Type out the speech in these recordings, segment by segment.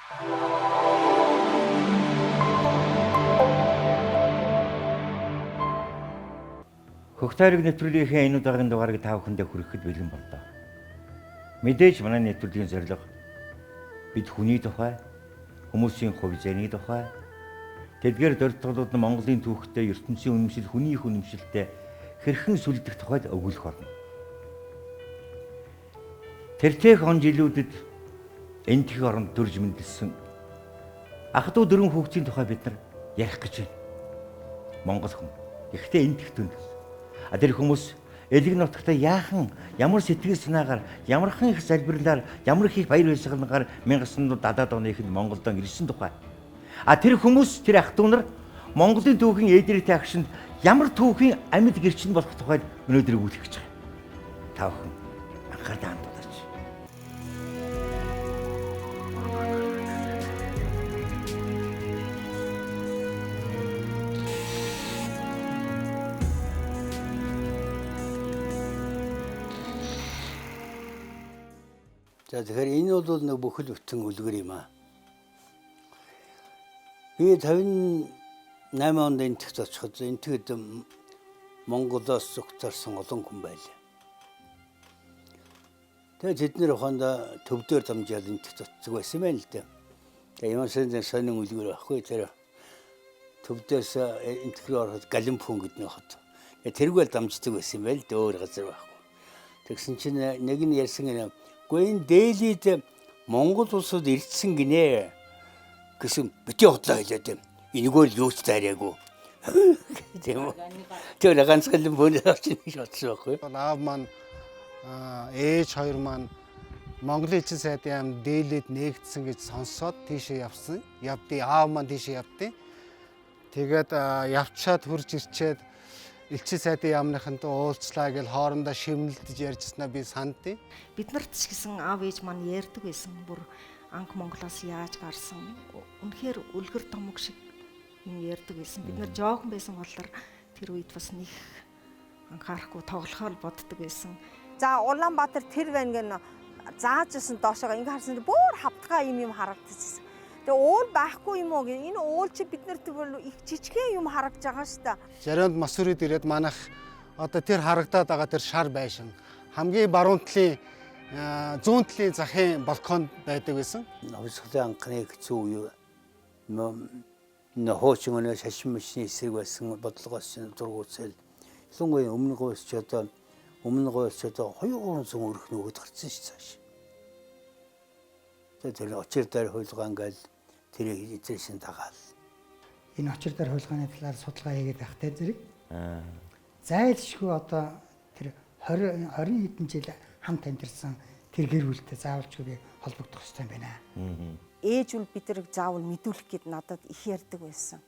Хөх тайраг нэвтрүүлгийнхээ энэ удаагийн дугаарыг та бүхэндээ хүрэхэд бэлэн боллоо. Мэдээж манай нэвтрүүлгийн зорилго бид хүний тухай, хүмүүсийн хувь зээний тухай, тэдгээр дурдгалууд нь Монголын түүхтэй, ертөнцийн үнэмшил, хүний үнэмшилтэй хэрхэн сүлдэх тухайд өгүүлэх болно. Тэртех он жилүүдэд Энэтхэг оронд төрж мэндэлсэн ах トゥ дөрвөн хүүхдийн тухай бид нар ярих гэж байна. Монгол хүн. Гэхдээ Энэтхэг түнд. А тэр хүмүүс элэг нутагта яахан ямар сэтгэл санаагаар, ямархан их залбирлаар, ямар их баяр баясгалангаар 1970-ад оны ихэнд Монголдон ирсэн тухай. А тэр хүмүүс, тэр ах トゥ нар Монголын түүхийн эдрийн агшинд ямар түүхийн амьд гэрчин болох тухайд өнөөдөр өгүүлэх гэж байгаа. Та бүхэн анхаарлаа хандуулаач. За, тэгэхээр энэ бол нэг бүхэл бүтэн үлгэр юм аа. Би 58 онд Энэтхэгт очиход Энэтхэгт Монголоос зугтаарсан олон хүн байлаа. Тэгээд тэд нэр ухаандаа төвдөр дамжаал Энэтхэгт очдог байсан байна л да. Тэгээд ямар сонин үлгэр байхгүй, тэр төвдөөс Энэтхэг рүү ороход Галимпун гэдэг нэг хот. Тэгээд тэрүүгээр дамждаг байсан юм байл л, өөр газар байхгүй. Тэгсэн чинь нэг нь ярьсан гинэ. Үгүй, энэ Дээлид Монгол улсууд ирсэн гинэ гэсэн, бити худлаа хэлээд юм. Энэгээр л юу ч дайраагүй. Тийм үү. Тэр ганцхан л бөөнөр авч гэж бодсон байхгүй. Бол аав маань, ээж хоёр маань Монголын элчин сайдын яам Дээлид нээгдсэн гэж сонсоод тийшээ явсан. Явдیں۔ Аав маань тийшээ явдیں۔ Тэгээд явчаад хурж ирчээд элчин сайдын яамныхантай уулзлаа гэж хоорондоо шимнэлдэж ярьжсанаа би сандیں۔ Бид нарт ч гэсэн аав ээж маань ярьдаг байсан. Бүр анх Монголоос яаж гарсан, үнэхээр үлгэр томог шиг юм ярьдаг байсан. Бид нар жоохон байсан болохоор тэр үед бас нэг анхаарахгүй тоглохоор боддог байсан. За, Улаанбаатар тэр байна гэнэ зааж исэн, доошоо ингээ харсан бүр хавтгай юм юм харагдчихсан. Тэгээ уул байхгүй юм уу гэх, энэ уул чи бид нарт бүр их жижигхэн юм харагдаж байгаа шүү дээ. Жарионд Масурид ирээд манайх одоо тэр харагдаад байгаа тэр шар байшин хамгийн баруун талын, зүүн талын захын балконд байдаг байсан. Хувьсгалын анхны хэцүү үе нөө хуучин өнөө шашин мишний эсрэг байсан бодлогоос зураг үзэл. Ялангуяа өмнө говьс ч одоо өмнө говьс ч одоо 2 300 өрх нөгөөд гарсан ш цааш. Тэгээд тэр очир дээр хуйлгаа ингээл тэрийг эзэлшин дагаал. Энэ очир дээр хуйлгааны талаар судалгаа хийгээд байхтай зэрэг. Зайлшгүй одоо тэр 20 20 хэдэн жил хамт амьдарсан тэр гэр бүлтэй заавалчгүй би холбогдох хэрэгтэй юм байна. Ээж үл бид нарыг заавал мэдүүлэх гээд надад их ярьдаг байсан.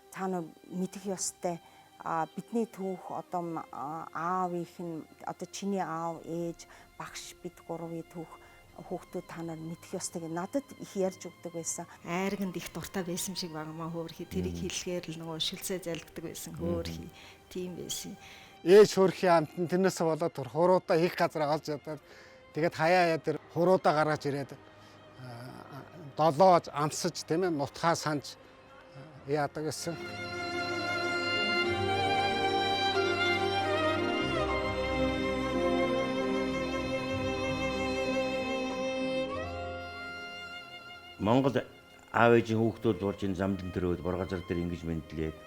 Та нар мэдэх ёстой, а бидний түүх, одоо аав их нь, одоо чиний аав ээж, багш, бид гурвын түүх хүүхдүүд та нар мэдэх ёстой гэж надад их ярьж өгдөг байсан. Айрганд их дуртай байсан шиг байгаа маа хөөрхий. Тэрийг хэлэхээр л нөгөө шүлцээ залгидаг байсан хөөрхий. Тийм байсан. Ээж хөөрхийн амтан тэрнээс болоод тэр хуруудаа их газар олж ядаад, тэгээд хаяа тэр хуруудаа гаргаж ирээд долоож амсаж, тийм ээ, нутгаа санж яадаг гэсэн. Монгол аав ээжийн хүүхдүүд болж энэ замдан төрөөд бор газар дээр ингэж мэндлээд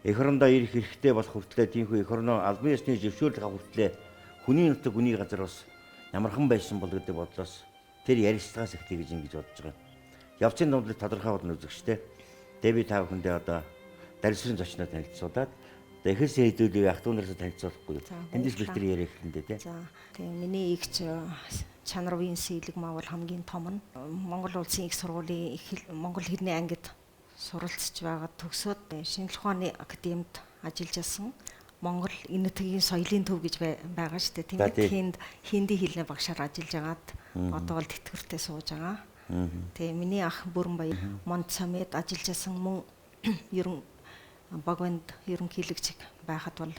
эх орондоо ирэх хэрэгтэй болох хүртлээр, тиймхүү эх орноо албан ёсны зөвшөөрөл авах хүртлээр хүний нутаг, хүний газар бас ямархан байсан бол гэдэг бодлоос тэр ярилцлагаас эхлэе гэж ингэж бодож байгаа. Явцын дунд тодорхой болно үзэгчтэй. Тэгээ би та бүхэндээ одоо дарьсрын зочноо танилцуулаад эхэлсэн хэдүүлээ ах トゥ нараас танилцуулахгүй. Эндээс бид тэр яриа эхлэндээ тий. За, тэгээ миний эгч Чанарвын сэлэг маа бол хамгийн том нь Монгол улсын их сургуулийн монгол хэлний ангид суралцж байгаад төгсөөд шинжлэх ухааны академид ажиллаж байсан. Монгол Энэтхэгийн соёлын төв гэж байгаа шүү дээ. Тэнгид хинд хинди хэлний багшаар ажиллаж агаад одоо бол тэтгэвртэй сууж байгаа. Тэгээ миний ах Бүрэн Баяр Монд Самед ажиллаж байсан, мөн ерөн Богвонд ерөнхийлөгч байхад бол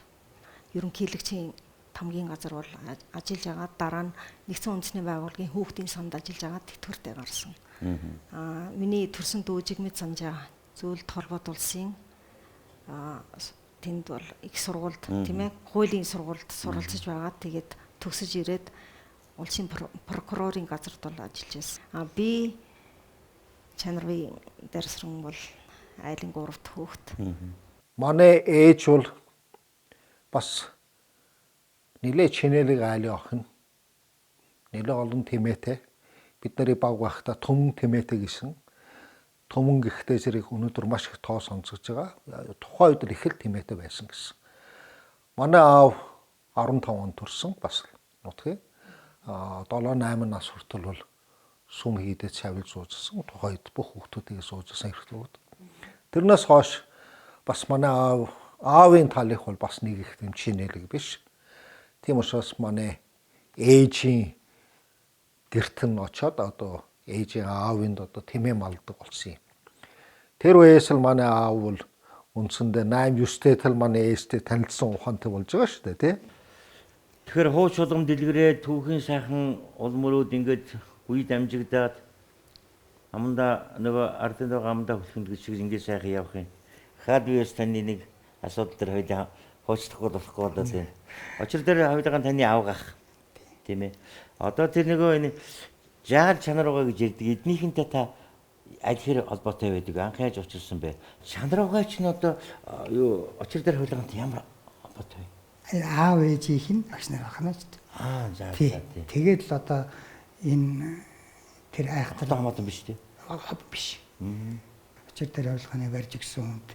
ерөнхийлөгчийн тамгийн газар бол ажиллаж байгаа. Дараа нь нэгдсэн үндэсний байгууллагын хүүхдийн санд ажиллаж байгаа тэтгэвртэй гарсан. Миний төрсөн дүү Жигмэд Санжаа Зөөлд холбоот улсын тэнд бол их сургуульд, тийм ээ, хуулийн сургуульд суралцж байгаа. Тэгээд төгсөж ирээд улсын прокурорын газарт бол ажиллаж байсан. Би Чанарвын дэрсрэн бол айлын 3 дахь хүүхэд. Манай ээж бол бас нэлээ чинэлэг айлын охин. Нэлээ олон тэмээтэй. Бид нарыг баг байхдаа түмэн тэмээтэй гэсэн. Түмэн гэхдээ зэрэг өнөөдөр маш их тоо сонсогдож байгаа. Тухайн үед их л тэмээтэй байсан гэсэн. Манай аав 15 он төрсөн бас нутгийн. 7 8 нас хүртэл бол сүм хийдэж шавил зуужсан. Тухайн үед бүх хүүхдүүдийг зуужсан эрхтүүд. Тэрнээс хойш бас манай аав аавын талынх бол бас нэг их тийм чинэлэг биш. Тийм учраас манай ээжийн гэрт нь очоод одоо ээжийн аавынд одоо тэмээ малдаг болсон юм. Тэр үеэс л манай аав бол үндсэндээ 8 9-тэй тал манай ээжтэй танилцсан ухаантай болж байгаа шүү дээ, тий. Тэгэхээр хуу чулгам дэлгэрээ түүхийн сайхан улмөрүүд ингээд үе дамжигдаад амдаа нөгөө ардын байгаа амдаа хүлхэнд гэж шиг ингээд сайхан явах юм. Хаад биес таны нэг асуудал дээр хоёлаа хуучлахгүй болохгүй болоо тийм. Учир дээр хоёлаа таны авгах. Тийм ээ. Одоо тэр нөгөө энэ жаал чанар байгаа гэж ярьдаг. Эднийхэнтэй та аль хэр холбоотой байдаг? Анх яаж учирсан бэ? Чанар байгаа чинь одоо юу учир дээр хоёлаа ямар холбоотой вэ? Аав ээжийнх нь багш нар байна шүү дээ. Аа за за тий. Тэгээд л одоо энэ тэр айхтар хамаатан биш тий. Биш. Учир дээр ойлгохны барьж өгсөн хүнд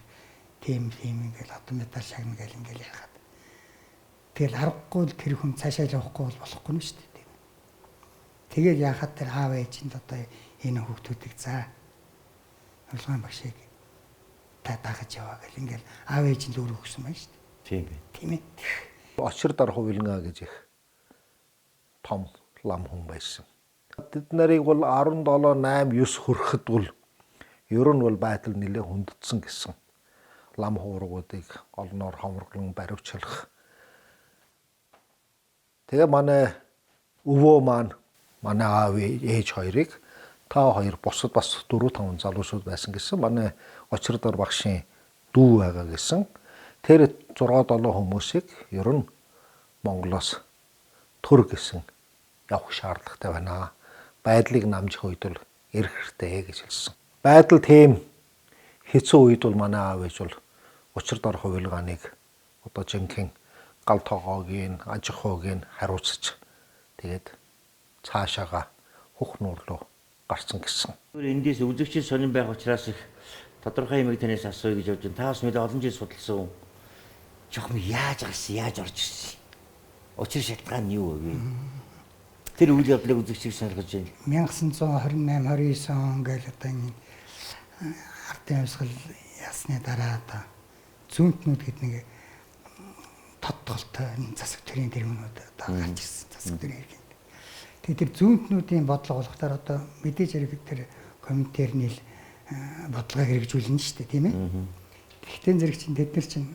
тийм ингээл одоо медаль шагна гэл ингээл яхад. Тэгэл аргагүй л тэр хүн цаашаа явахгүй бол болохгүй нь шүү дээ. Тэгэл яхад тэр аав ээжинд одоо энэ хүүхдүүдийг за ойлгоон багшийг та дагаж яваа гэл ингээл аав ээжинд өөрөө өгсөн байна шүү дээ. Тийм ээ. Тийм ээ. Очир дарах хувилнаа гэж их том лам хүн байсан. Тэд нарыг бол 17 8 9 хүрэхэд бол ер нь бол байдал нэлээ хүндэтсэн гэсэн. Лам хуургуудыг олноор хомроглон баривчлах. Тэгээ манай өвөө маань манай аав ээж хоёрыг та хоёр бусад бас 4 5 залуучууд байсан гэсэн. Манай очир дар багшийн дүү байгаа гэсэн. Тэр 6 7 хүмүүсийг ер нь Монголоос төр гэсэн явах шаардлагатай байна. Байдлыг намжих үед бол эрх хэрэгтэй гэж хэлсэн. Байдал тийм хэцүү үед бол манай аав ээж бол учир дор хувилгааныг одоо жинхэнэ гал тогоогийн, аж ахуйг хариуцаж тэгээд цаашаага хөх нуурлуу гарсан гэсэн. Эндээс үзэгчид сонирн байх учраас их тодорхой юмыг танаас асууя гэж явж байна. Та бас нэлээд олон жил судалсан. Жохон яаж гарсан, яаж орж ирсэн? Учир шалтгаан нь юу вэ? Тэр үйл явдлыг үзэгчийг сонирхож байна. 1928 29 он гэл одоо энэ ардын хувьсгал ясны дараа одоо зүүнтнүүд гэдэг нэг тодтолтой засаг төрийн тэргүүнүүд одоо гарч ирсэн засаг төрийн иргэнд. Тэгээд тэр зүүнтнүүдийн бодлого болохоор одоо мэдээж хэрэг тэр комментэрний л бодлогыг хэрэгжүүлнэ шүү дээ, тийм ээ. Тэгтэн зэрэг чинь тэд нар чинь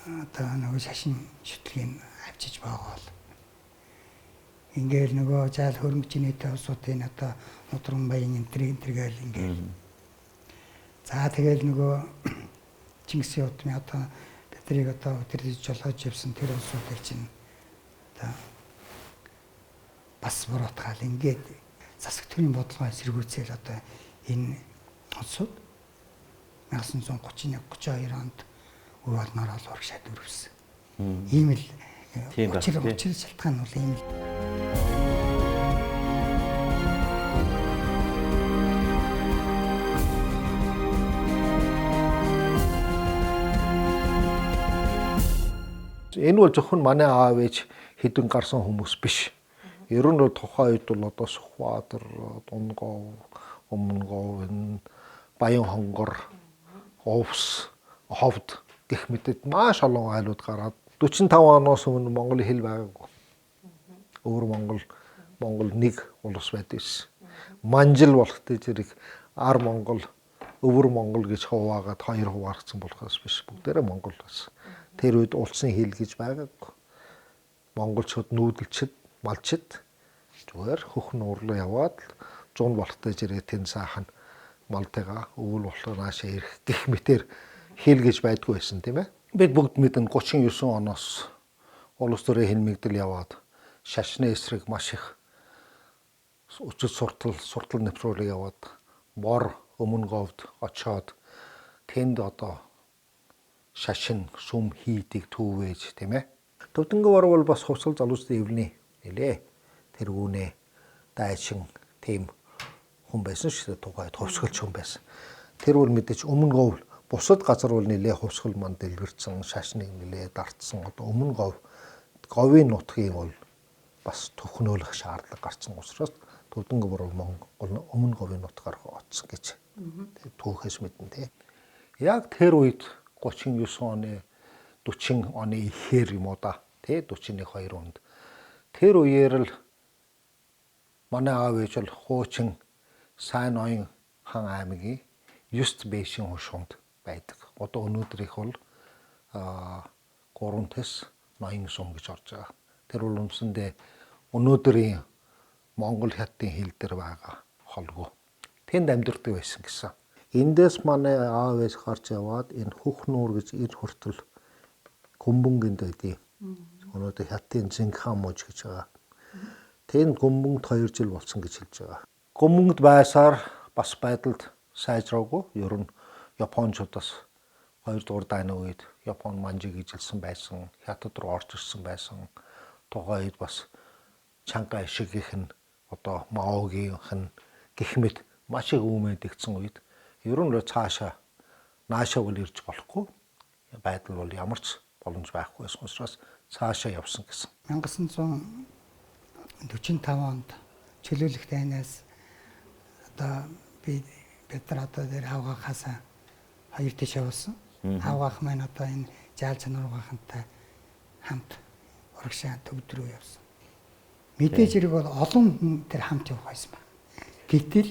одоо нөгөө шашин шүтлгийг авчиж боогоол. Ингээл нөгөө жаал хөрөнгөчнийтэй улсуудын одоо нудран баян энтер гээл ингээл. За тэгэл нөгөө Чингисийн удмын одоо тэднийг одоо өдөрлөж жолоож явсан тэр улсуудыг чинь одоо бас буруутгаал ингээд засаг төрийн бодлогоо эсэргүүцээл одоо энэ улсууд 1931 32 онд үе болноор ол урагшаад өрөвсөн. Ийм л учир шалтгаан нь бол ийм л. Энэ бол зөвхөн манай аав ээж хэдэн гарсан хүмүүс биш. Ер нь бол тухайн үед бол одоо Сүхбаатар, Дунгов, Өмнөгов, энэ Баян хонгор, Увс, Ховд гэх мэтэд маш олон айлууд гараад 45 оноос өмнө Монголын хэл байгаагүй. Өвөр Монгол нэг улс байдаг байсан. Манжил болохтой зэрэг ар Монгол, өвөр Монгол гэж хуваагаад хоёр хуваарсан болохоос биш. Бүгдээрээ Монгол байсан. Тэр үед улсын хэл гэж байгаагүй. Монголчууд нүүдэлчд, малчид зүгээр хөх нуурлуу яваад зун болтож ирээ тэн сайхан малтайгаа өвөл болохоор наашаа ирэх гэх мэтэр хэл гэж байдгүй байсан тийм ээ. Бид бүгд мэднэ 39 оноос улс төрийн хэнмэгдэл яваад шашны эсрэг маш их өчөд суртал нэвтрүүлэг яваад бор өмнө говьд очоод тэнд одоо шашин сүм хийдэг түүвэж тийм ээ. Төвдөнгөө бол бас хувьсгал залуучдын эвлэний нэлээ тэргүүнээ дайчин тийм хүн байсан шүү дээ, тухайд хувьсгалч хүн байсан. Тэр бол мэдээж өмнө говь бусад газар бол нэлээ хувьсгал манд дэлгэрсэн, шашныг нэлээ дартсан. Одоо өмнө говь говийн нутгийн бол бас төхнөөлөх шаардлага гарсан учраас Төвдөнгөө бол Монгол өмнө говийн нутгаар очсон гэж түүхээс мэднэ тий. Яг тэр үед 39 оны 40 оны ихээр юм уу да тий 41 2 онд тэр үеэр л манай аав ээж бол хуучин Сайн ноён хан аймгийн 9 бэшин хушуунд байдаг. Одоо өнөөдрийнх бол 3 тэс ноён сум гэж орж байгаа. Тэр бол үндсэндээ өнөөдрийн Монгол хятадын хил дээр байгаа холгүй. Тэнд амьдардаг байсан гэсэн. Эндээс манай аав ээж гарч яваад энэ хөх нуур гэж ир хүртэл Гүмбүнгэнд байдیں۔ Өнөөдөр хятадын Зинхан муж гэж байгаа. Тэнд Гүмбүнгэнд 2 жил болсон гэж хэлж байгаа. Гүмбүнгэнд байсаар бас байдалд сайжраагүй. Ер нь Япончуудаас 2 дугаар дайны үед Япон манжиг ижилсэн байсан, хятад руу орж ирсэн байсан. Тухайн үед бас Чанга шигийнх нь одоо Маогийнх нь гэх мэт маш их үүмэдэгдсэн үед ер нь цаашаа наашаа бол ирж болохгүй. Байдал бол ямар ч боломж байхгүй байсан учраас цаашаа явсан гэсэн. 1945 онд чөлөөлөх дайнаас одоо бид нар одоо тэр авгаахаас хоёр тийш явуулсан. Авгаах маань одоо энэ жаал чанаргаахантай хамт урагшаа төвд рүү явсан. Мэдээж хэрэг бол олон хүн тэр хамт явах байсан байна. Гэтэл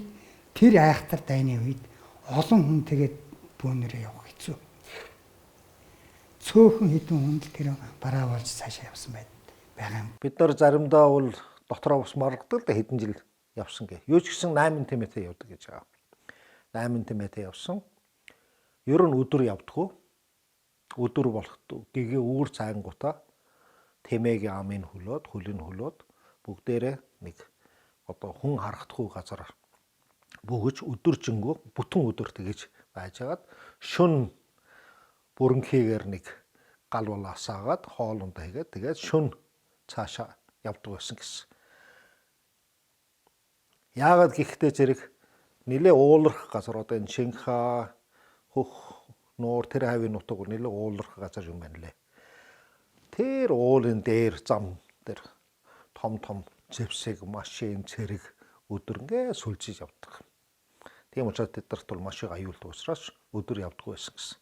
тэр айхтар дайны үед олон хүн тэгээд бөөнөрөө явах хэцүү. Цөөхөн хэдэн хүн л тэр бараа болж цаашаа явсан байгаа юм. Бид нар заримдаа бол дотроо бас маргадаг л да хэдэн жил явсан гэ. Юу ч гэсэн 8 тэмээтэй явдаг гэж байгаа. 8 тэмээтэй явсан. Ер нь өдөр явдггүй. Өдөр болох гэгээ үүр цайнгуудаа тэмээгийн амын хөлөөд, хөлийг хөлөөд бүгдээрээ нэг одоо хүн харагдахгүй газар бөгөж өдөржингөө бүтэн өдөр тэгэж байжгаад шүн бүрэнхийгээр нэг гал бол асаагаад хоолундаа хийгээд тэгээд шүн цаашаа явдаг байсан гэсэн. Яагаад гэхдээ зэрэг нэлээ ууларх газар одоо энэ Шинха хөх нуур тэр хавийн нутаг нэлээ ууларх газар юм байна лээ. Тэр уулын дээр зам дээр том том зэвсэг машин цэрэг өдөр ингээ сүлжиж явдаг. Тийм учраас тэд нарт бол маш их аюултай учраас өдөр явдаггүй байсан гэсэн.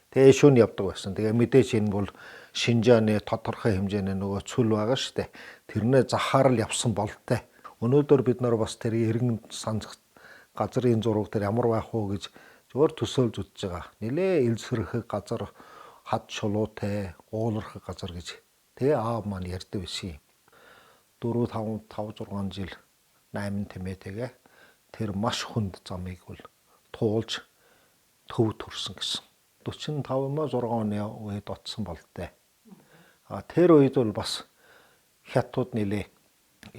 Тэгээ шөнө явдаг байсан. Тэгээ мэдээж энэ бол Шинжааны тодорхой хэмжээний нөгөө цөл байгаа шүү дээ. Тэрнээ захаар л явсан болтой. Өнөөдөр бид нар бас тэр эргэн санах газрын зураг тэр ямар байх уу гэж зөвөр төсөөлж үзэж байгаа. Нилээ элсэрхэг газар, хад чулуутай, уулархаг газар гэж. Тэгээ аав маань ярьдаг байсан юм. 4 5 5 6 жил 8 тэмээтэйгээ тэр маш хүнд замыг бол туулж төв төрсөн гэсэн. 45 юм уу 6 оны үед очсон болтой. А тэр үед бол бас хятадууд нэлээ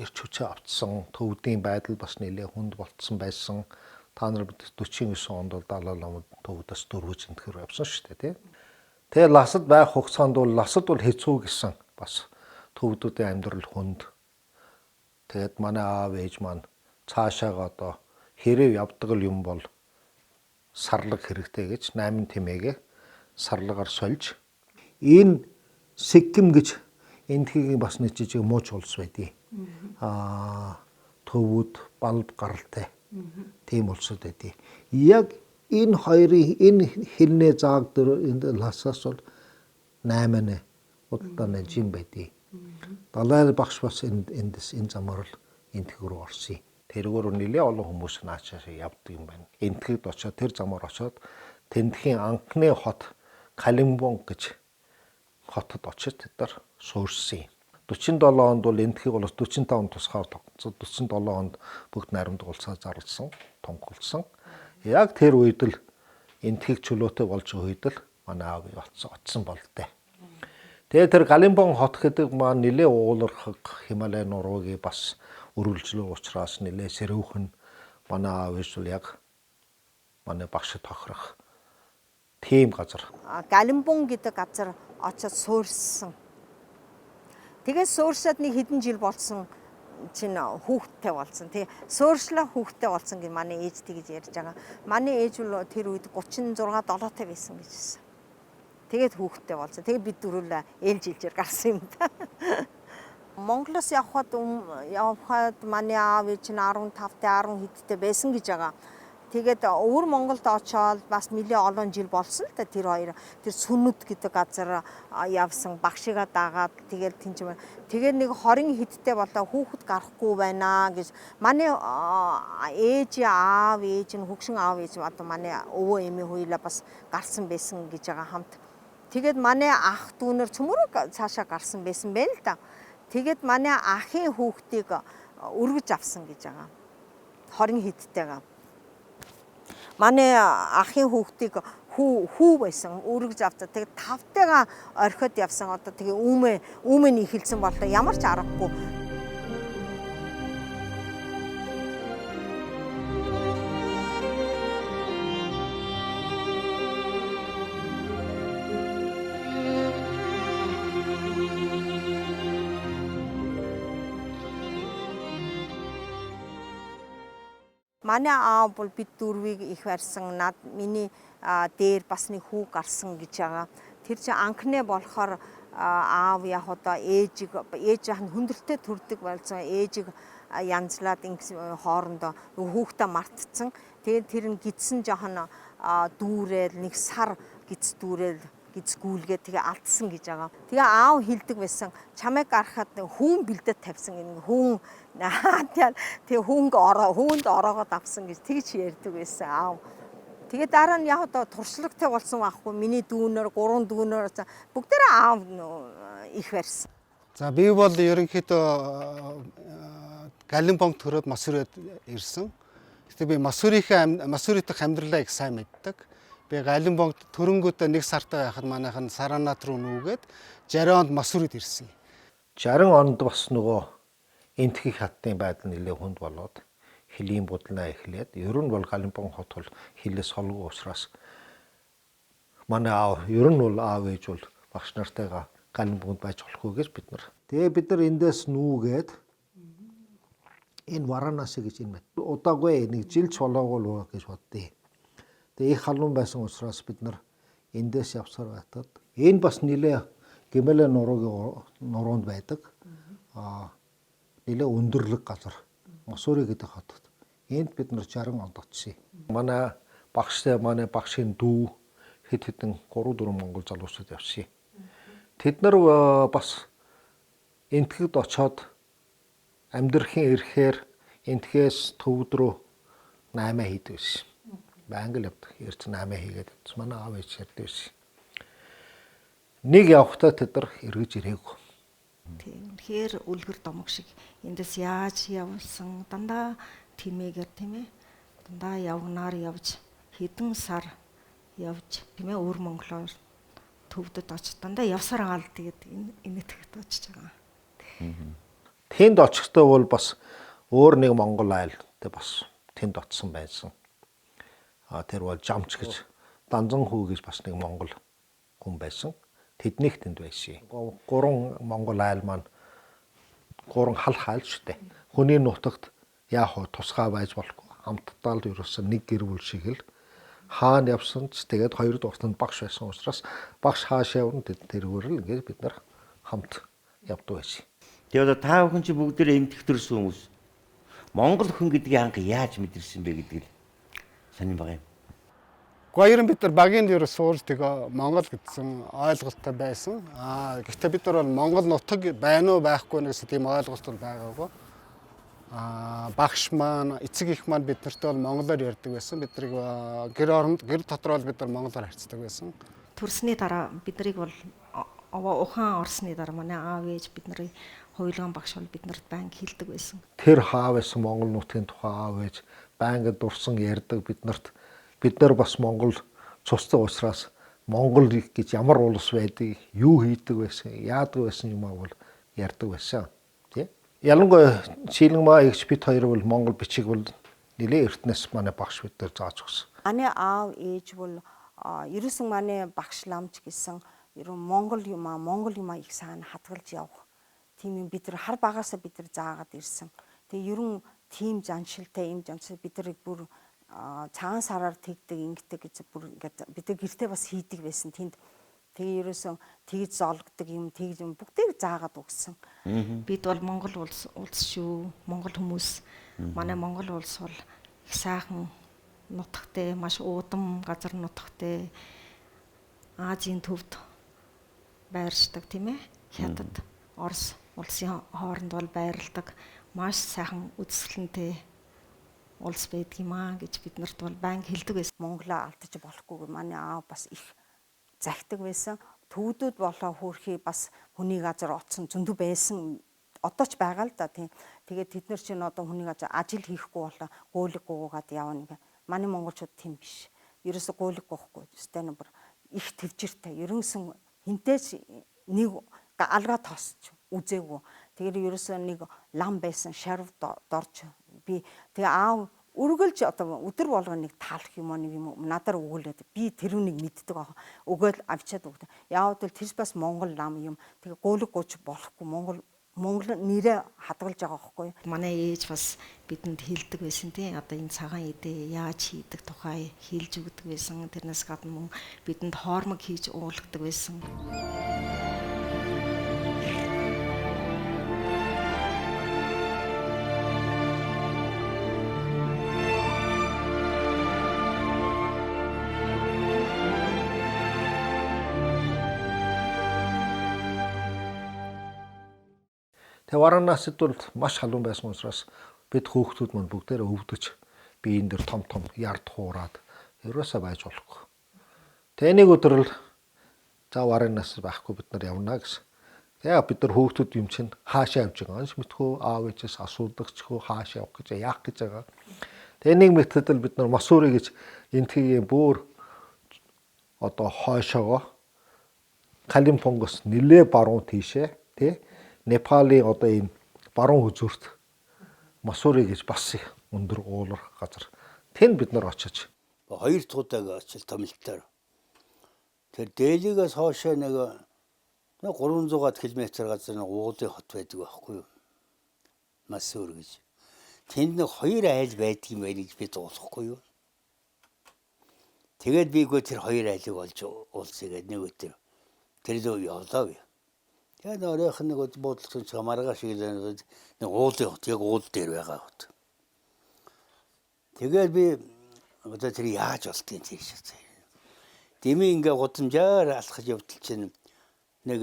эрч хүчээ авцсан, төвдийн байдал бас нэлээ хүнд болцсон байсан. Та нар 49 онд бол Далай лама төвдөөс дөрвөж энтгэр явсан шүү дээ, тий. Тэгээ ласад байх хугацаанд бол ласад бол хэцүү гэсэн бас төвдүүдийн амьдрал хүнд. Тэгээд манай аав ээж маань цаашаага одоо хэрэг явдаг л юм бол сарлаг хэрэгтэй гэж 8 тэмээгээ сарлагаар сольж энэ Сикким гэж эндхийн бас нэг жижиг мууч улс байдгийг. Аа төвүүд балб гаралтай тийм улсууд байдгийг. Яг энэ хоёрын энэ хилнээ зааг дөр энэ ласаас бол 8 худалдааны жим байдгийг. Далай багш бас эндээс энэ замаар л энтхэг рүү орсон юм. Тэргээр нэлээ олон хүмүүс наачаашаа явдаг юм байна. Энтхэгд очиод тэр замаар очиод тэндхийн анхны хот Калимбонг гэж хотод очиж тэд нар суурьсан юм. 47 онд бол Энэтхэг улс 45 тусгаар тогтсон. 47 онд бүгд наримд улсаа зарласан, тунхагласан. Яг тэр үед л Энэтхэг чөлөөтэй болж байгаа үед л манай аав очсон болтой. Тэгээ тэр Галимбон хот гэдэг маань нэлээ уулархаг Хималай нуруугийн бас өргөлжлөө учраас нэлээ сэрүүхэн манай аав ээж бол яг манай багш тохирох тийм газар. Галимбон гэдэг газар очоод суурьсан. Тэгээд суурьсаад нэг хэдэн жил болсон чинь хүүхэдтэй болсон. Тэгээ суурьшлаа хүүхэдтэй болсон гэж манай ээж тэгж ярьж байгаа. Манай ээж бол тэр үед 36 7-тай байсан гэж хэлсэн. Тэгээд хүүхэдтэй болсон. Тэгээд бид дөрүл ээлж ээлжээр гарсан юм да. Монголоос явхад манай аав ээж нь 15-тай 10 хэдтэй байсан гэж байгаа. Тэгээд өвөр Монголд очоод бас нэлээ олон жил болсон л да тэр хоёр. Тэр Сүнүд гэдэг газар явсан, багшигаа дагаад тэгээд тэнцээ. Тэгээд нэг 20 хэдтэй болоо хүүхэд гарахгүй байна гэж манай ээж аав ээж нь хөгшин аав ээж одоо манай өвөө эмээ хоёлаа бас гарсан байсан гэж байгаа хамт. Тэгээд манай ах дүүнэр цөмөрөг цаашаа гарсан байсан байна л да. Тэгээд манай ахын хүүхдийг өргөж авсан гэж байгаа. 20 хэдтэйгээ. Манай ахын хүүхдийг хүү байсан өргөж авцаа. Тэгээд тавтайгаа орхиод явсан. Одоо тэгээ үүмээ нь эхэлсэн боллоо. Ямар ч аргагүй. Манай аав бол бид дөрвийг их барьсан. Над миний дээр бас нэг хүү гарсан гэж байгаа. Тэр чинь анхнээ болохоор аав яг одоо ээжийг ээж яах нь хүндрэлтэй төрдөг болсон. Ээжийг янзлаад ингэ хоорондоо хүүхдээ мартцсан. Тэгээд тэр нь гидсэн жоохон дүүрэл нэг сар гиз дүүрэл гизгүүлгээ тэгээ алдсан гэж байгаа. Тэгээ аав хилдэг байсан. Чамайг гарахад хүүн бэлдээд тавьсан энэ хүүн тэгээ хүүнг ороо хүүнд ороогоод авсан гэж тэгж ярьдаг байсан аав. Тэгээ дараа нь яг одоо туршлагатай болсон байхгүй миний дүүнэр гурван дүүнэр бүгдээрээ аав их барьсан. За би бол ерөнхийдөө Галимбонг төрөөд Масүрид ирсэн. Гэтэ би Масүри дахь амьдралаа их сайн мэддэг. Би Галимбонгт төрөнгөдөө нэг сартай байхад манайх нь Саранат руу нүүгээд 60 онд Масүрид ирсэн. 60 онд бас нөгөө Энэтхэг хаттын байдал нэлээ хүнд болоод хөлийн будлаа эхлээд ер нь бол Галимбон хот бол хилээс холгүй учраас манай аав ер нь бол аав ээж бол багш нартайгаа Галимбонд байж болохгүй гэж бид нар. Тэгээ бид нар эндээс нүүгээд энэ Варанаси гэж энэ удаагүй нэг жилч болоогүй л гэж боддیں۔ Тэгээ их халуун байсан учраас бид нар эндээс явсаар байтад энэ бас нэлээ Гималай нуруугийн нуруунд байдаг. Нэлээ өндөрлөг газар. Масури гэдэг хотод. Энд бид нар 60 онд очив. Манай багштай манай багшийн дүү хэд хэдэн 3 4 монгол залуучууд явсан. Тэд нар бас Энэтхэгт очоод амьдрахын ирэхээр Энэтхгээс төвд рүү 8 хийдэг байсан. Байнга л явдаг. Ирж 8 хийгээд явсан. Манай аав ээж ярьдаг байсан. Нэг явхдаа тэд нар эргэж ирээгүй. Тийм. Үнэхээр үлгэр домог шиг эндээс яаж явсан дандаа тэмээгээр тийм ээ. Дандаа явгнаар явж хэдэн сар явж тийм ээ өвөр Монголоор төвдөд очиж дандаа явсаар байгаа л тэгээд Энэтхэгт очиж байгаа. Тэнд очихдоо бол бас өөр нэг монгол айл тэ бас тэнд очсон байсан. Тэр бол Жамч гэж Данзан хүү гэж бас нэг монгол хүн байсан. Тэднийх тэнд байсан. Гурван монгол айл маань гурван хал хаал шүү дээ. Хүний нутагт яах вэ? Тусгай байж болохгүй. Хамтдаа л ерөөсөн нэг гэр бүл шиг л хаана явсан ч тэгээд хоёр дугаарт нь багш байсан учраас багш хаашаа явна тэрүүгээр л ингээд бид нар хамт явдаг байсан. Тэгээд одоо та бүхэн чи бүгдээрээ Энэтхэг төрсэн хүмүүс. Монгол хүн гэдгийг анх яаж мэдэрсэн бэ гэдэг л сонирн байгаа юм. Гэхдээ ер нь бид нар багийн ер суурж тэгээ Монгол гэсэн ойлголттой байсан. Гэхдээ бид нар бол Монгол нутаг байна уу байхгүй нэгсэн тийм ойлголт бол байгаагүй. Багш маань, эцэг их маань бид нартай бол монголоор ярьдаг байсан. Бид нарыг гэр оронд, гэр дотор бол бид нар монголоор харьцдаг байсан. Төрсний дараа бид нарыг бол ухаан орсны дараа манай аав ээж бид нарыг Хувилгаан багш бол биднэрт байнга хэлдэг байсан. Тэр хаа байсан Монгол нутгийн тухай аав ээж байнга дурсан ярьдаг биднэрт. Бид нар бас Монгол цустай учраас Монгол гэж ямар улс байдгийг, юу хийдэг байсан, яадаг байсан юм аа бол ярьдаг байсан. Тий. Ялангуяа Шилэнмаа эгч бит хоёр бол Монгол бичиг бол нэлээ эртнээс манай багш бид нар зааж өгсөн. Манай аав ээж бол ерөөсөн манай багш ламч гэсэн ерөн Монгол юм аа их сайн хадгалж явах. Тийм юм бид нар хар багаасаа бид нар заагаад ирсэн. Тэгээ ерөн тийм заншилтай юм жаншил бид нарыг бүр цагаан сараар тэгдэг ингэдэг гэж бүр ингээд бид нар гэртээ бас хийдэг байсан тэнд. Тэгээ ерөөсөн тэгж золгодог юм тэгж юм бүгдийг заагаад өгсөн. Бид бол Монгол улс шүү. Монгол хүмүүс. Манай Монгол улс бол их сайхан нутагтай, маш уудам газар нутагтай Азийн төвд байршдаг тийм ээ. Хятад, Орос улсын хооронд бол байрладаг маш сайхан үзэсгэлэнтэй улс байдаг юм аа гэж бид нарт бол байнга хэлдэг байсан. Монголоо алдаж болохгүй манай аав бас их захидаг байсан. Төвдүүд болоо хөөрхий бас хүний газар оцсон зөндөө байсан. Одоо ч байгаа л да тийм. Тэгээд тэд нар чинь одоо хүний газар ажил хийхгүй болоо гуйлэг гуугаад явна гэх. Манай монголчууд тийм биш. Ерөөсө гуйлэг гоохгүй. Өстэй нэг бүр их төвчөртэй. Ерөнсөн хинтээч нэг алгаа тосч үзээгүй. Тэгэхээр ерөөсөө нэг лам байсан шарв дорж би тэгээ аав үргэлж одоо өдөр болгоно нэг таалах юм уу нэг юм надаар өгөөлээд би тэрүүнийг мэддэг аа. Өгөөл авчиад өгдөг. Яавал тэр бас монгол лам юм. Тэгээ гуйлэг гууч болохгүй Монгол нэрээ хадгалж байгаа байхгүй юу? Манай ээж бас бидэнд хэлдэг байсан тийм. Одоо энэ цагаан идэ яаж хийдэг тухай хэлж өгдөг байсан. Тэрнээс гадна мөн бидэнд хоормог хийж уулгадаг байсан. Тэгээ Варанасид бол маш халуун байсан учраас бид хөөхтүүд мань бүгдээрээ өвдөж биеийн дээр том том ярд хуураад ерөөсөө байж болохгүй. Тэгээ нэг өдөр л за Варанас байхгүй бид нар явна гэсэн. Тэгээ бид нар хөөхтүүд юм чинь хаашаа явж байгаа юм мэдхүү аав ээжээс асуудагчгүй хаашаа явах гэж яах гэж байгаа. Тэгээ нэг мэтгэл бид нар Масури гэж энтхийн бүр одоо хойшоогоо Калимпонгоос нилээ баруун тийшээ тий Непалийн одоо энэ баруун хөзөрт Масури гэж бас их өндөр уулар газар. Тэнд бид нар очиж хоёр дахь удааг очил томилтоор. Тэр Дээлигээс хоошоо нэг 300 км газар нэг уулын хот байдаг байхгүй юу? Масур гэж. Тэнд нэг хоёр айл байдаг юм байна гэж би зуулахгүй юу? Тэгээд би гоо тэр хоёр айлыг олж уулзъя гэдэг нэг өдөр тэр лөө явлаа би. Тэгээд оройх нэг буудлын ч маргааш шиг нэг уулын хот яг уул дээр байгаа хот. Тэгээд би одоо тэр яаж болтгийг тийш. Дэмий ингээ гудамжаар алхаж явдал чинь нэг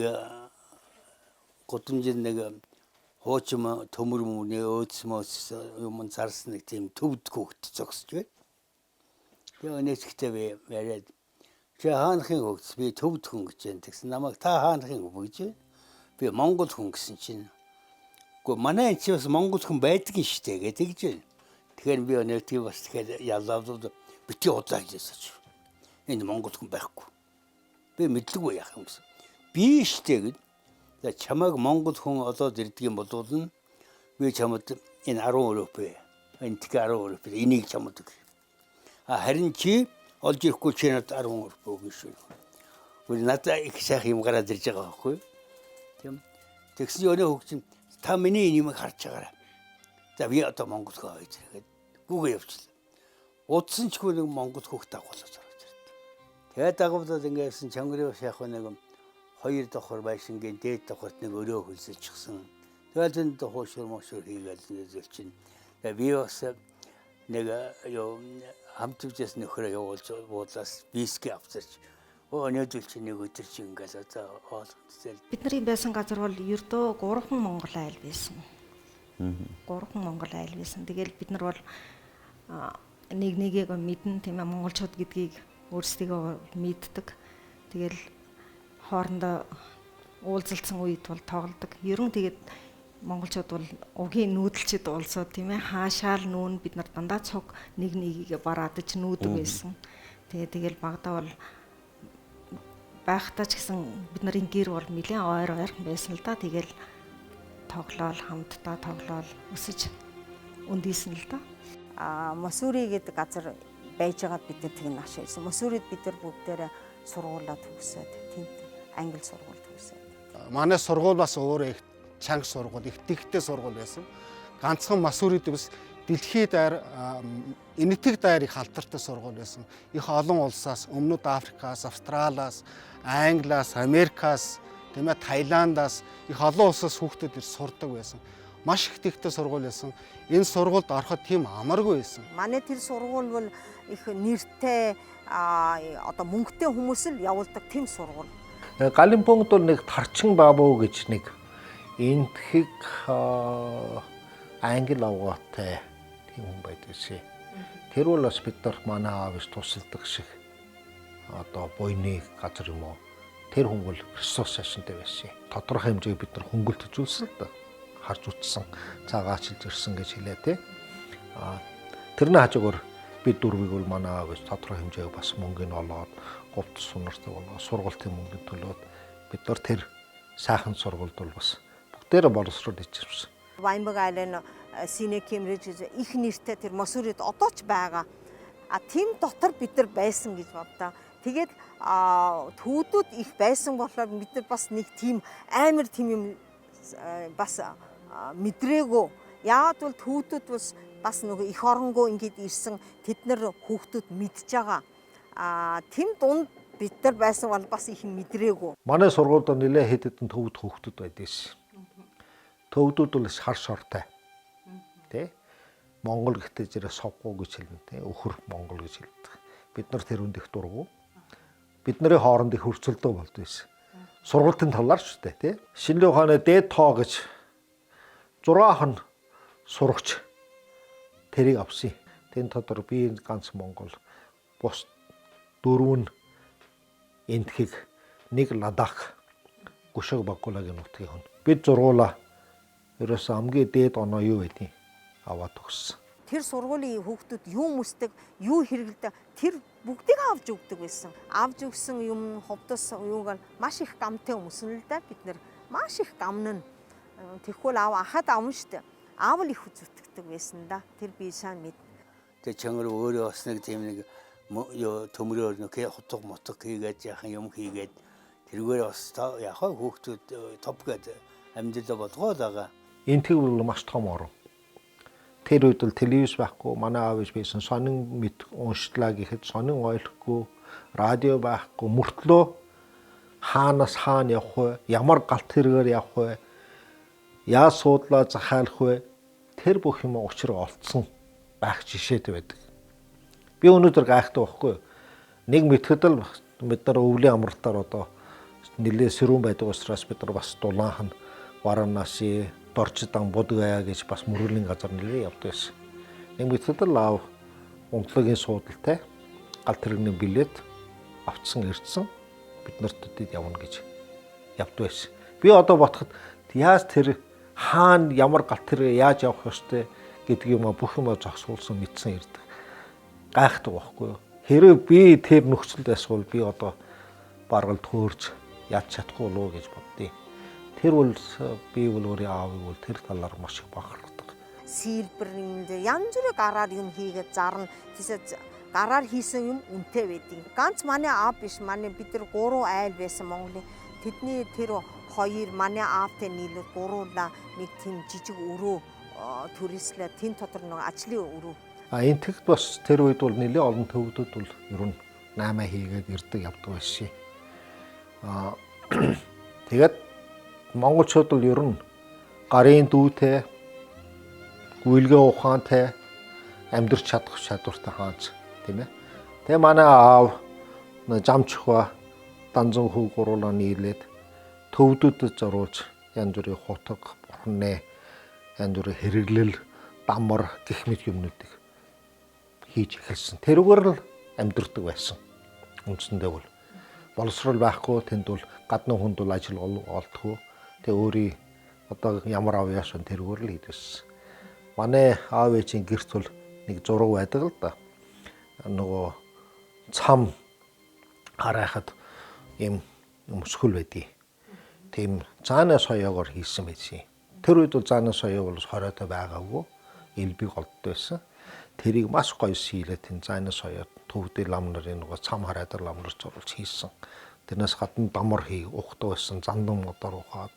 гудамжинд нэг хуучин төмөр мөрний өөдс мөөс юм зарсан нэг тийм төвд хүүхэд зогсож байв. Тэгээ өнөөчгтээ би яриад чи хаанахын хөгц би төвд хүн гэж байна. Тэгсэн намайг та хаанахын хүн гэж байна. Би монгол хүн гэсэн чинь үгүй манай энэ чи бас монгол хүн байдаг юм шүү дээ гэдэг гэж байна. Тэгэхээр би өнөөдгийг бас тэгэхээр яллаад бити удлаа хийжсэн чи. Энд монгол хүн байхгүй. Би мэдлэггүй яах юм гэсэн. Би шүү дээ гэд. За чамайг монгол хүн олоод ирдэг юм болвол нь би чамд энэ 10 рупий, энэ 10 рупий энийг чамд өг. А харин чи олж ирэхгүй чи надад 10 рупий өгнө шүү. Үгүй надад их сайхан юм гараад ирж байгаа байхгүй юу? Тийм. Тэгсэн чинь өнөө хөгжин та миний энэ юмыг харж байгаарай. За би одоо монгол хүн авъя зэрэг гүгээ явчихлаа. Удсан ч нэг монгол хүүхд дагуулаад орж ирд. Тэгээд дагуулаад ингээд чангарын бас яг нэг хоёр давхар байшингийн дээд давхарт нэг өрөө хөлсөчихсөн. Тэгэл тэнд хуушур мошур хийгээл зүйл чинь. Тэгээд би бас нэг юу хамт өвжээс нөхрөө явуулж буудлаас виски авчирч өнөөдөр чи нэг өдөр чи ингээл одоо хоол хүнсэл. Бидний байсан газар бол ердөө 3 монгол айл байсан. 3 монгол айл байсан. Тэгэл бид нар бол нэг нэгийг мэднэ тийм ээ монголчууд гэдгийг өөрсдийгөө мэддэг. Тэгэл хоорондоо уулзалцсан үед бол тоглодог. Ерөн тэгээд Монголчууд бол угийн нүүдэлчд улсууд, тийм ээ, хаашаал нүүн бид нар дандаа цуг нэг нэгийг бараадаж нүүдэг байсан. Тэгэл багадаа бол байхдаа ч гэсэн бид нарын гэр бол нэлээд ойр ойрхон байсан л да. Тэгэл тоглоол, хамтдаа тоглоол өсөж өндийсэн л да. Мосури гэдэг газар байж байгаад бид нар тэг нааш ирсэн. Мосурид бид нар бүгдээрээ сургуулаа төгсөөд, тэнд англи сургууль төгсөөд. Манай сургууль бас өөрөө их чанга сургууль, их тэгтэй сургууль байсан. Ганцхан Мосурид бас дэлхийд даяар Энэтхэг даяар их алдартай сургууль байсан. Их олон улсаас, Өмнөд Африкаас, Австралиас, Англиас, Америкаас, тийм ээ, Таиландаас их олон улсаас хүүхдүүд ирж сурдаг байсан. Маш их тэгтэй сургууль байсан. Энэ сургуульд ороход тийм амаргүй байсан. Манай тэр сургууль бол их нэртэй, одоо мөнгөтэй хүмүүс л явуулдаг тийм сургууль. Галимпонгд бол нэг Тарчин Бабу гэж нэг Энэтхэг англи овгоотой тийм хүн байдаг шээ. Тэр бол бас бид нар манай аав иш тусалдаг шиг одоо буйны газар юм уу. Тэр хүн бол Христос шашинтай байсан. Тодорхой хэмжээг бид нар хөнгөлт үзүүлсэн л да. Харж утсан, цагаачилж ирсэн гэж хэлээ те. Тэрний хажуугаар бид дөрвийг бол манай аав иш тодорхой хэмжээг бас мөнгөний олоод говт сунартай болоо сургуулийн мөнгөнд төлөөд бид нар тэр сайхан сургуульд бол бас бүгдээрээ боловсрол ичирсэн. Weinberg Island, Senior Cambridge их нэртэй тэр Мосурид одоо ч байгаа. А тийм дотор бид нар байсан гэж боддоо. Тэгээд түүдүүд их байсан болохоор бид нар бас нэг тийм амар тийм юм бас мэдрээгүй. Яагаад бол түүдүүд бас нөгөө их оронгоо ингэж ирсэн тэд нар хүүхдүүд мэдж байгаа. Тийм дунд бид нар байсан бол бас их мэдрээгүй. Манай сургуульд нэлээ хэд хэдэн төвд хүүхдүүд байдсан. Төвдүүд бол хар шортой. Тэ? Монгол гэхдээ зэрэг совгуу гэж хэлнэ, тэ? Өхөр Монгол гэж хэлдэг. Бид нар тэр үнд их дургу. Бид нарын хооронд их хөрцөлдөө болд байсан. Сургуулийн талаар шүү дээ, тэ? Шинжлэх ухааны дээд тоо гэж 6 хон сурагч тэрийг авсан. Тэн тодор би ганц Монгол, бус дөрөв нь Энэтхэг, нэг Ладак, Гүшэг Баггуулагийн нутгийн хүн. Бид зургуулаа ерөөсөө хамгийн дээд оноо юу байдгийг аваад төгссөн. Тэр сургуулийн хүүхдүүд юу мөсдөг, юу хэрэглэдэг тэр бүгдийг авч өгдөг байсан. Авч өгсөн юм хувдас юугаар маш их гамтай өмсөн л да бид нар маш их гамнана. Тэгэхгүй л аав ахад авна штэ. Аав л их зүтгэдэг байсан да. Тэр би сайн мэд. Тэгээ чангар өөрөө бас нэг тийм нэг юу төмрөөр нэг хутга мутга хийгээд яхан юм хийгээд тэргээр бас яг хүүхдүүд топ гээд амьдралаа болгоод байгаа. Энэтхэг бол маш том орон. Тэр үед бол телевиз байхгүй, манай аав ээж байсан сонин мэд уншлаа гэхэд сонин ойлгохгүй, радио байхгүй, мөртлөө хаанаас хаана явах вэ, ямар галт тэргээр явах вэ, яаж суудлаа захиалах вэ, тэр бүх юм учир олцсон байх жишээтэй байдаг. Би өнөөдөр гайхдаг байхгүй. Нэг мэтгэд л бид нар өвлийн амралтаар одоо нэлээ сэрүүн байдаг учраас бид нар бас дулаахан Варанаси, Доржидан, Будгая гэж бас мөрөлийн газар нэлээ явдаг байсан. Нэг мэтгэд л аав унтлагын суудалтай галт тэрэгний билет авцсан ирсэн бид нарт төдөд явна гэж явдаг байсан. Би одоо бодоход яаж тэр хаана ямар галт тэрэг яаж явах ёстой гэдэг юм бүх юм зогсуулсан мэдсэн ирдэг. Гайхдаг байхгүй юу? Хэрвээ би тэр нөхцөлд байсвал би одоо бараг л төөрч яаж чадахгүй болов гэж боддیں۔ Тэр бол би бол өөрийн аавыг бол тэр талаар маш их бахархдаг. Силбер юм янз бүрийн гараар юм хийгээд зарна. Тийсээ гараар хийсэн юм үнэтэй байдیں۔ Ганц манай аав биш, манай бид нар 3 айл байсан Монголын. Тэдний тэр хоёр манай аавтай нийлээд гуруулаа нэг тийм жижиг өрөө төрөслөө тэн дотор нэг ажлын өрөө. А Энэтхэгт бас тэр үед бол нэлээд олон төвдүүд бол ер нь 8 хийгээд ирдэг явдаг байсан. Аа тэгээд монголчууд бол ер нь гарын дүүтэй, гүйлгээ ухаантай, амьдрч чадах чадвартай хаанч, тийм ээ. Тэгээ манай аав Жамчхва Данзан хүү гуруулаа нийлээд төвдүүдэд зориулж янз бүрийн хутга, бурхны янз бүрийн хэрэглэл, дамар гэх мэт юмнуудыг хийж эхэлсэн. Тэрүүгээр л амьдардаг байсан. Үндсэндээ бол боловсрол байхгүй, тэнд бол гадны хүнд бол ажил олдохгүй. Тэгээ өөрийн Одоо ямар аав яашан тэргээр л хийдсэн. Манай аав ээжийн гэрт бол нэг зураг байдаг л да. Нөгөө цам харайхад ийм өмсгөл байдгийг. Тийм заанаа соёогоор хийсэн байсан. Тэр үед бол заанаа соёо бол хориотой байгаагүй. Элбэг голдтой байсан. Тэрийг маш гоё сийлээ тэн заанаа соёо төвдөө лам нарын нөгөө цам хараадар лам нар зурулж хийсэн. Тэрнээс гадна дамар хий ухдаг байсан, зандан модоор ухаад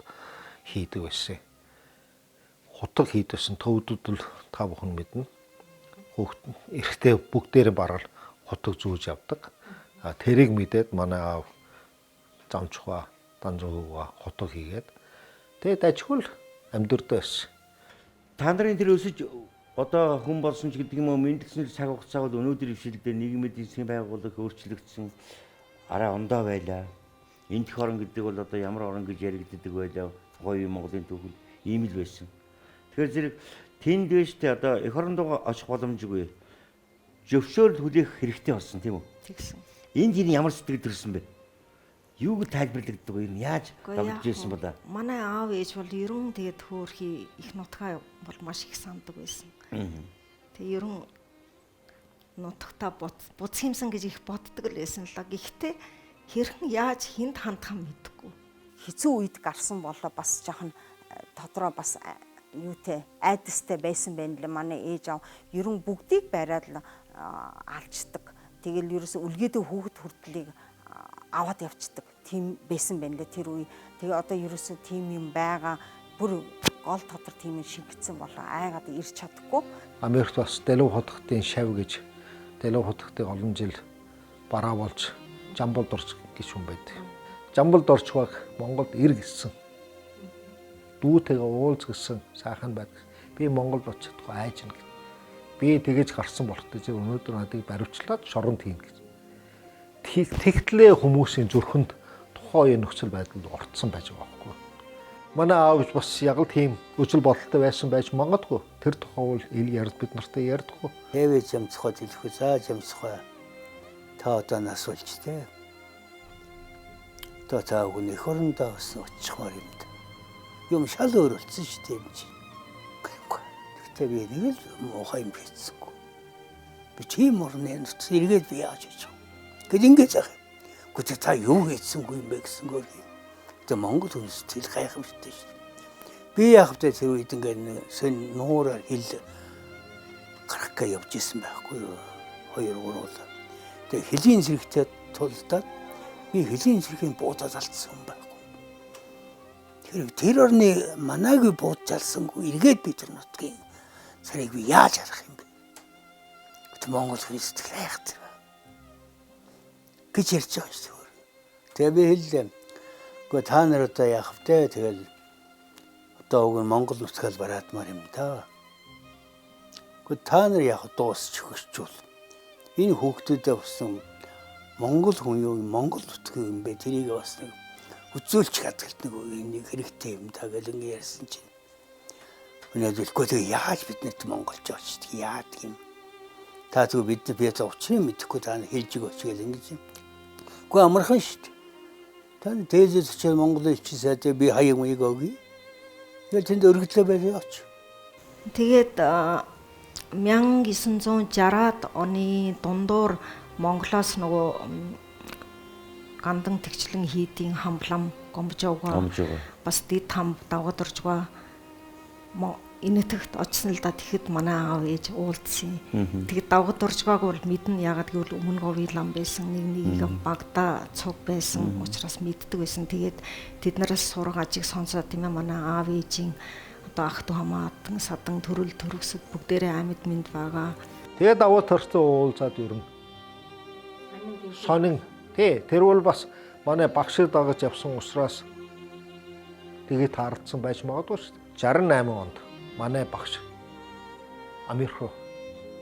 хийдэг байсан. Хутаг хийдэг байсан. Төвдөд бол та бүхэн мэднэ. Хүүхд эрэгтэй бүгдээрээ бараал хутаг зүүж явдаг. А тэрийг мэдээд манай аав замчхаа данзуугаа хутаг хийгээд тэгээд ажиггүй амьдрдаа байсан. Та нарын тэр өсөж одоо хүн болсон ч гэдэг юм уу мэндэлсэн цаг хугацаа бол өнөөдөр ившилдээ нийгмийн эдийн засгийн байгууллага өөрчлөгдсөн арай ондоо байлаа. Энтх орон гэдэг бол одоо ямар орон гэж яригддаг байлаа. Тухайн үеийн Монголын түүхэн ийм л байсан. Тэгэхээр зэрэг тэнд биш тэ одоо эх орондоо очих боломжгүй. Зөвшөөрөл хүлээх хэрэгтэй болсон тийм үү? Тэгсэн. Энд энэ ямар сэтгэл төрсөн бэ? Юуг тайлбарлагддаг вэ? Энэ яаж Үгүй яах догдож ирсэн вэ? бол аа? Манай аав ээж бол ерөн тэгээд хөөрхий их нутгаа бол маш их санддаг байсан. Тэгээ ерөн нутагта буц химсэн гэж их боддог л байсан л да. Гэхдээ хэрхэн яаж хүнд хандах юм мэдэхгүй. Хэцүү үед гарсан болоо бас жоохон тодроо бас юутэй айдастай байсан байна лээ. Манай ээж аав ерөн бүгдийг бариад л алждаг. Тэгэл ерөөсө үлгээдээ хүүхэд хүртлийг аваад явцдаг. Тийм байсан байна лээ тэр үе. Тэгээ одоо ерөөсө тийм юм байгаа. Бүр гол тодор тийм юм шингэцсэн болоо айгаад ирч чадахгүй. Америкт бас Далив хотгтын шав гэж Далив хотгтыг олон жил бараа болж Жамбал дорж гэж хүн байдаг. Жамбал дорж баг Монголд ир гисэн. Дүүтэйгээ уулз гисэн сайхан байдаг. Би Монголд очих чадахгүй айжна гэд. Би тэгэж гарсан болохтой чи өнөөдөр надыг баривчлаад шоронд хийн гэж. Тэгтлээ хүмүүсийн зүрхэнд тухайн үеийн нөхцөл байдалд орцсон байж байгаа байхгүй. Манай аав бас яг л тийм үзэл бодолтой байсан байж магадгүй. Тэр тухай бол ил ярд бид нартай ярьдаггүй. Хэвээ жамцхой дэлхүү за жамцхой. Та одоо нас болж тээ. Одоо та бүхэн эх орондоо бас очихмаар юм да. Юм шал өөр болсон шүү дээ юм чи. Гэхдээ би нэг л муухай юм хийцэнгүй. Би тийм орны нутс эргээд би яаж хийж вэ? Гэт ингэж ах. Гэхдээ та юу хийцэнгүй юм бэ гэсэн гоо. Тэгээ Монгол хүмүүс тэл гайхамшигтай шүү дээ. Би яг тэ тэр үед ингээд нэг сэн нуураар хил гарах гээ явж исэн байхгүй юу? 2 3 удаа. Тэгээ хөлийн зэрэгтэй тулдаад би хөлийн зэргийн буудаад алдсан юм байхгүй. Тэр тэр орны манайг буудаж алсангүй эргээд би тэр нутгийн царайг би яаж харах юм бэ? Гэт Монгол хүмүүс хайхтай гэж ярьж байгаа шүү дээ. Тэгээ би хэллээ. Гэхдээ та нар одоо яах вэ? Тэгэл одоо уг нь Монгол нутгаал бараадмаар юм да. Гэхдээ та нар яг дуусч өгчүүл. Энэ хүүхдүүдээ болсон Монгол хүн юу Монгол нутгийн юм бэ? Тэрийг бас нэг үзүүлчих хадгалт нэг нэг хэрэгтэй юм да гэл ингэ ярьсан чинь. Өнөөдөр үгүй тэгээ яаж бид нарт монголч очдөг яадаг юм. Та зөв бид нар би за учрыг мэдэхгүй та нар хэлж өгөөч гэл ингэж юм. Үгүй амархан шүү дээ. Та дээзээс очиад Монголын элчин сайдыг би хаяг маяг өгье. Тэгэл тэнд өргөдлөө байлаа оч. Тэгээд 1960-ад оны дундуур Монголоос нөгөө гандан тэгчлэн хийдийн хамблам гомжоогоо бас дид хам давгад оржгаа Энэтхэгт очсон л да. Тэгэхэд манай аав ээж уулзсан. Тэгэд давгад оржгааг бол мэднэ. Ягаад гэвэл өмнө говийн лам байсан. Нэг нэг багада цуг байсан учраас мэддэг байсан. Тэгээд тэднээс сураг ажиг сонсоод тийм ээ манай аав ээжийн одоо ах トゥ хамаатан садан төрөл төрөсөд бүгдээрээ амьд мэнд байгаа. Тэгээд давуу төрсөн уулзаад ер нь сонин тий тэр бол бас манай багшиг дагаж явсан учраас тэгээд таардсан байж магадгүй шүү дээ. 68 онд манай багш Америк руу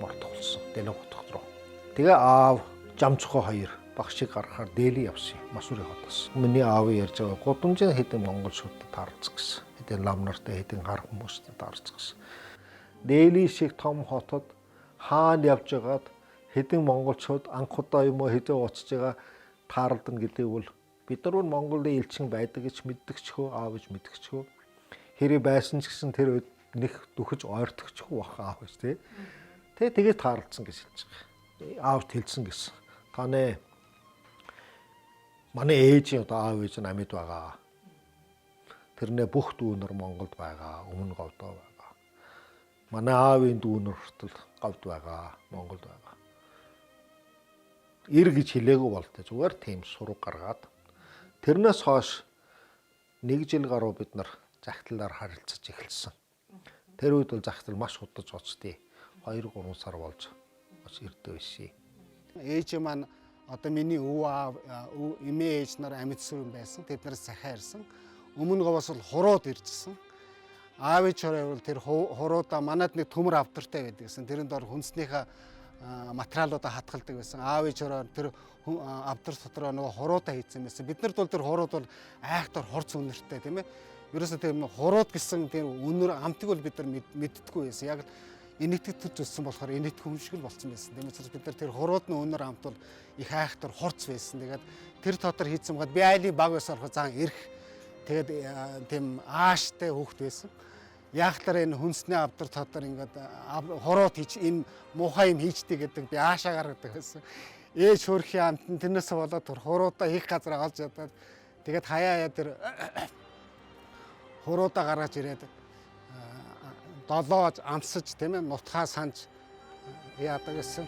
мортголсон. Дэлэг хотох руу. Тэгээ аав Жамцхоо хоёр багшийг гаргахаар Дели явсан юм. Масүрийн хотоос. Миний аав ярьж байгаа гудамжийн хэдэн монголчуудад таарцсан гэсэн. Хэдэн лам нартай хэдэн хар хүмүүстэй таарцсан гэсэн. Дели шиг том хотод хаана явж байгаад хэдэн монголчууд анх удаа юм уу хэдэн уцж байгаа тааралдана гэдэг бол бид нар бол Монголын элчин байдаг гэж мэддэг ч хөө аав гэж мэддэг ч хөө. Хэрэг байсан ч гэсэн тэр үед нэх дөхөж ойртогчгүй бах аав гэж тий. Тэгээд таарлцсан гэж хэлж байгаа. Аав хэлсэн гэсэн. Таны манай ээжийн одоо аав ээж нь амьд байгаа. Тэрнээ бүх дүүнер Монголд байгаа, өмнө говьдоо байгаа. Манай аавын дүүнер хүртэл говьд байгаа, Монголд байгаа. Ир гэж хэлээгүй болтой. Зүгээр тийм сураг гаргаад тэрнээс хойш нэг жил гаруй бид нар захидлаар харилцаж эхэлсэн. Тэр үед бол захидал маш худаж гоцдیں۔ 2-3 сар болж бас ирдэг байсан. Ээж маань одоо миний өвөө аав эмээ ээж нар амьд сүрэн байсан. Тэд нараас захиа ирсэн. Өмнө говоос бол хурууд иржсэн. Аав ээж хорой бол тэр хуруудаа манад нэг төмөр авдартай байдаг гэсэн. Тэрэн дор хүнснийхээ материалуудаа хатгалдаг байсан. Аав ээж хорой тэр авдар дотроо нөгөө хуруудаа хийцэн байсан. Бид нарт бол тэр хурууд бол айхтар хурц үнэртэй тийм ээ. Ерөөсөө тийм хурууд гэсэн тэр үнэр амтыг бол бид нар мэддэггүй байсан. Яг л энэтхэг төрж өссөн болохоор энэтхэг хүн шиг л болсон байсан. Тийм учраас бид нар тэр хурууд нь үнэр амт бол их айхтар хурц байсан. Тэгээд тэр дотор хийцэн бахад би айлын баг байсан болохоор зан ирэх. Тэгээд тийм ааштай хүүхэд байсан. Яахлаар энэ хүнсний авдар дотор ингээд хурууд хийж энэ муухай юм хийчдэг гэдэг би аашаа гаргадаг байсан. Ээж хөрхийн амт нь тэрнээс болоод тэр хуруудаа хийх газар олж ядаад тэгээд хаяа тэр хуруудаа гаргаж ирээд долоож амсаж тийм ээ нутгаа санж яадаг гэсэн.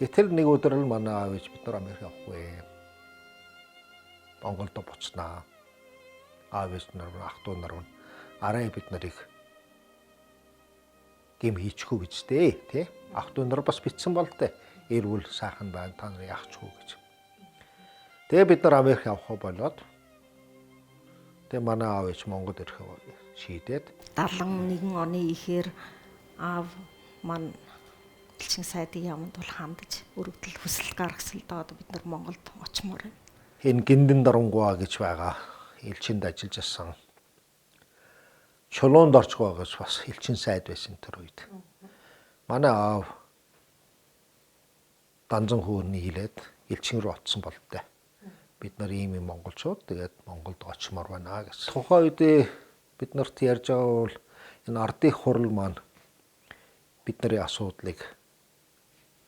Гэтэл нэг өдөр л манай аав ээж бид нар Америк явахгүй. Монголд буцнаа. Аав ээж нар, ах トゥ нар арай бид нарыг гим хийчихүү гэж дээ, тий? Ах トゥ нар бас битсэн бол дээ. Эрүүл сайхан байна, та нар яахчгүй гэж. Тэгээ бид нар Америк явах болоод тэгээ манай аав ээж Монголд ирэх шийдээд 71 оны ихээр аав маань элчин сайдын яамд бол хандаж өргөдөл хүсэл гаргасан л доо бид нар Монголд очимоор байна. Энэ Гиндэн Дарангуа гэж байгаа элчинд ажиллаж байсан. Чулуунд орчгоо гэж бас элчин сайд байсан тэр үед. Манай аав Данзан хөөрний хилээд элчин рүү очсон болтой. Бид нар ийм юм монголчууд тэгээд Монголд очимоор байна гэсэн. Тухайн үед бид нарт ярьж байгаа бол энэ ардын хурал маань бид нарын асуудлыг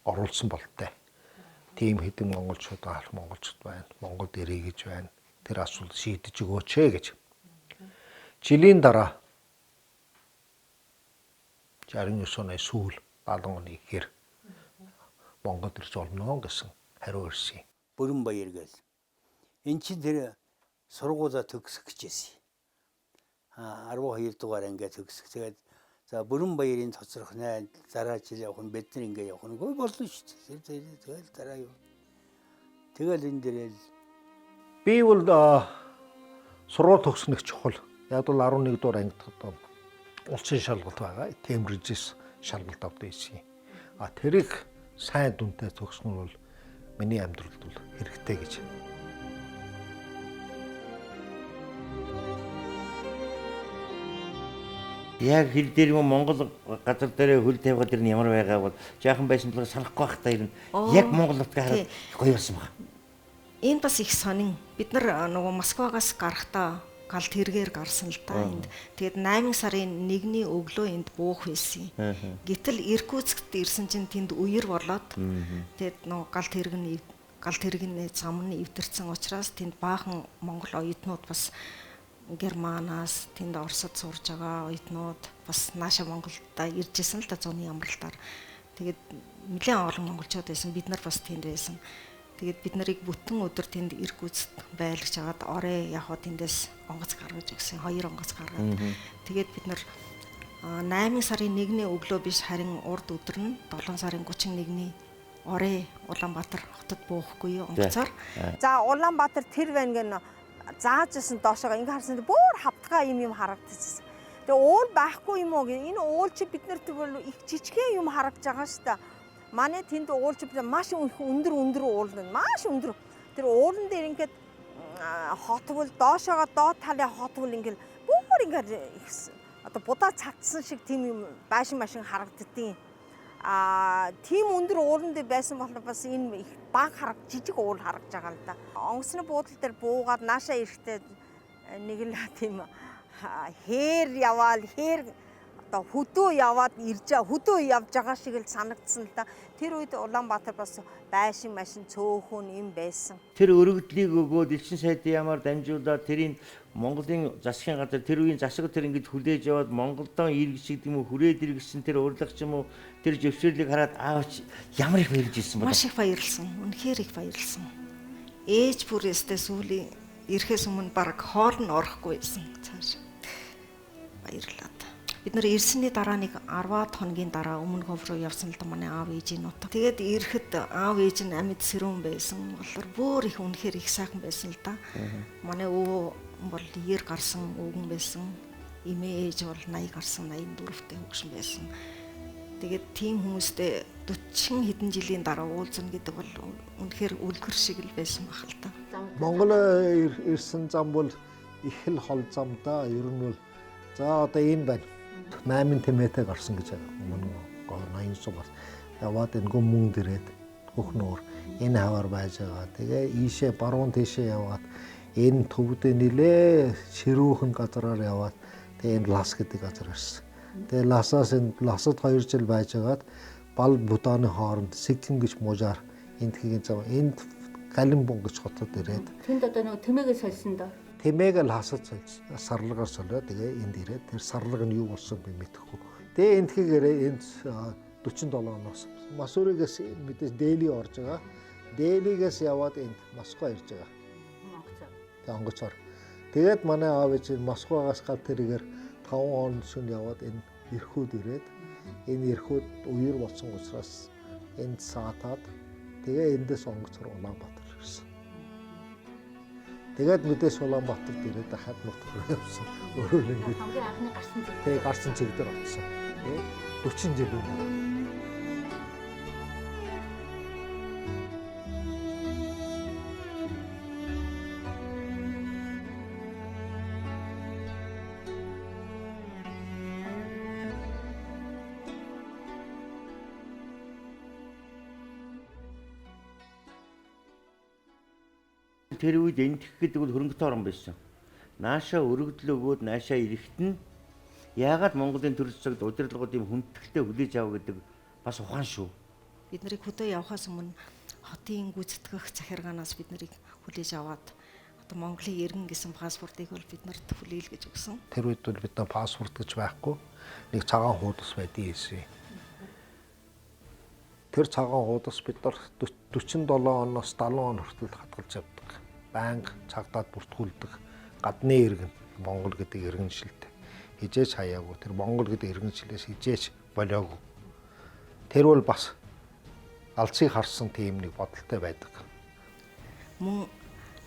оруулсан болтой. Тийм хэдэн монголчууд аах монголчууд байна. Монголд ирээ гэж байна. Тэр асуудал шийдэж өгөөч ээ гэж. Жилийн дараа 69 оны сүүл 70 оны ихээр Монголд ирж олно гэсэн хариу ирсэн. Бүрэн баяр гэл. Эн чинь тэр сургуулаа төгсөх гэжсэн. 12 дугаар ангиа төгсөх. Тэгээд за бүрэн баярын тоцрох нэ дараа жил явах нь бид нар ингээ явах нь болно шүү дээ. Тэгэл дараа юу. Тэгэл энэ дээрэл би бол сургууль төгснөх чухал. Яг бол 11 дугаар ангид одоо улсын шалгалт байгаа. Кембрижээс шалгалт авдаг байсан. А тэрийг сайн дүнтэй төгснөх нь бол миний амьдралд бол хэрэгтэй гэж. Яг хил дээр юм Монгол газар дээр хөл тавиад тэр нь ямар байгаа бол жаахан байсан болохоор санахгүй байх та ер нь яг Монгол нутгаа хараад гоё болсон баг. Энэ бас их сонин. Бид нар нөгөө Москвагаас гарахдаа галт тэргээр гарсан л да энд. Тэгээд 8 сарын 1-ний өглөө энд буух байсан. Гэтэл Иркутскт ирсэн чинь тэнд үер болоод тэгээд нөгөө галт тэрэгний зам нь эвдэрсэн учраас тэнд баахан монгол оюутнууд бас Германаас тэнд Оросд сурж байгаа оюутнууд бас нааша Монголд ирж исэн л да зуны амралтаар. Тэгээд нэлээд олон монголчууд байсан. Бид нар бас тэнд байсан. Тэгээд бид нарыг бүтэн өдөр тэнд Иркутскт байлгаж хагаад орой яг хоо тэндээс онгоц гаргаж өгсөн. 2 онгоц гаргаад. Тэгээд бид нар 8 сарын 1-ний өглөө биш харин урд өдөр нь 7 сарын 31-ний Орой Улаанбаатар хотод буухгүй юу онгоцоор. За, Улаанбаатар тэр байна гэнэ зааж исэн, доошоо ингээ харсан бүр хавтгай юм юм харагдчихсан. Тэгээ уул байхгүй юм уу гэх, энэ уул чи бид нар тэгвэл их жижигхэн юм харагдаж байгаа шүү дээ. Манай тэнд уул чи маш их өндөр өндөр уул нь маш өндөр. Тэр уулан дээр ингээд хотвол доошоогоо доод талын хотвол ингээд бүр ингээд их одоо будаа цавцсан шиг тийм юм байшин машин харагддیں۔ А тийм өндөр уулан дээр байсан болохоор бас энэ их баг хараг жижиг уул харагдаж байгаа л да. Онгоцны буудлын дээр буугаад наашаа ирэхдээ нэг л тийм хээр яваал хээр одоо хөдөө яваад ирж хөдөө явж байгаа шиг л санагдсан л да. Тэр үед Улаанбаатар бас байшин машин цөөхөн юм байсан. Тэр өргөдлийг өгөөд элчин сайдын яамаар дамжуулаад тэрийг Монголын засгийн газар, тэр үеийн засаг тэр ингэж хүлээж аваад Монголдон иргэж гэдэг юм уу, хүрээд иргэсэн тэр урилга ч юм уу, тэр зөвшөөрлийг хараад аавч ямар их баярлж ирсэн бол? Маш их баярлсан. Үнэхээр их баярлсан. Ээж бүр өстэй сүүлийн ирэхээс өмнө баг хоол нь орохгүй байсан. Цааш. Баярлалаа. Бид нар ирсний дараа нэг 10-аад хоногийн дараа өмнө хов руу явсан л да манай аав ээжийн нутаг. Тэгээд ирэхэд аав ээж нь амьд сэрүүн байсан. Болохоор бүр их үнэхээр их сайхан байсан л да. Манай өвөө бол 90 гарсан өвгөн байсан. Эмээ ээж бол 80 гарсан 84-тэй хөгшин байсан. Тэгээд тийм хүмүүстэй 40 хэдэн жилийн дараа уулзна гэдэг бол үнэхээр үлгэр шиг л байсан байх л та. Монгол ирсэн зам бол их л хол зам да. Ер нь бол за одоо энэ байна. 8 тэмээтэй гарсан гэж өмнө 89 бас яваад энэ гүм мөн дэрээд хөх нуур энэ хавар байж байгаа. Тэгээ ийшээ баруун тийшээ яваад энэ төвдөө нилээ ширүүхэн газраар яваад тэгээ энэ Лас гэдэг газар ирсэн. Тэгээ Ласаас энэ Ласад 2 жил байжгаад Бал Будааны хооронд Сикким гэж мужаар энтхийн зам энд Галимбун гэж хотод ирээд. Тэнд одоо нөгөө тэмээгээ сольсон доо. Тэмээг л хасад сольж сарлагаар солио тэгээ энд ирээд тэр сарлаг нь юу болсон би мэдэхгүй. Тэгээ энтхийг ирээ энд 47 оноос Масуригээс мэдээж Дели орж байгаа. Делигээс яваад энд Москва ирж байгаа. Онгоцоор. Тэгээ онгоцоор. Тэгээд манай аав ээж Москвагаас гал тэргээр 5 он шөнө яваад энэ Ирхүүд ирээд энэ Ирхүүд үер болсон учраас энд саатаад тэгээ эндээс онгоцоор Улаанбаатар ирсэн. Тэгээд мэдээж Улаанбаатарт ирээд дахиад нутаг руу явсан. Өөрөөр хэлбэл хамгийн анхны гарсан цэг. Тэгээ гарсан цэг дээр очсон. Тэгээ 40 жил өмнө. Тэр үед энтх гэдэг бол хөрөнгөтэй орон байсан. Наашаа өргөдөл өгөөд наашаа ирэхэд нь яагаад Монголын төр засагт удирдлагууд юм хүндэтгэлтэй хүлээж авах гэдэг бас ухаан шүү. Бид нарыг хөдөө явахаас өмнө хотын гүйцэтгэх захиргаанаас бид нарыг хүлээж аваад одоо Монголын иргэн гэсэн паспортыг бол бид нарт хүлээл гэж өгсөн. Тэр үед бол бид нар паспорт гэж байхгүй. Нэг цагаан хуудас байдیں۔ гэсэн. Тэр цагаан хуудас бид нар 47 оноос 70 он хүртэл хадгалж явдаг. Байнга цагдаад бүртгүүлдэг гадны иргэн Монгол гэдэг иргэншилтэй. Хижээч хаяагүй. Тэр Монгол гэдэг иргэншлээс хижээч болоогүй. Тэр бол бас алцыг харсан тийм нэг бодолтой байдаг. Мөн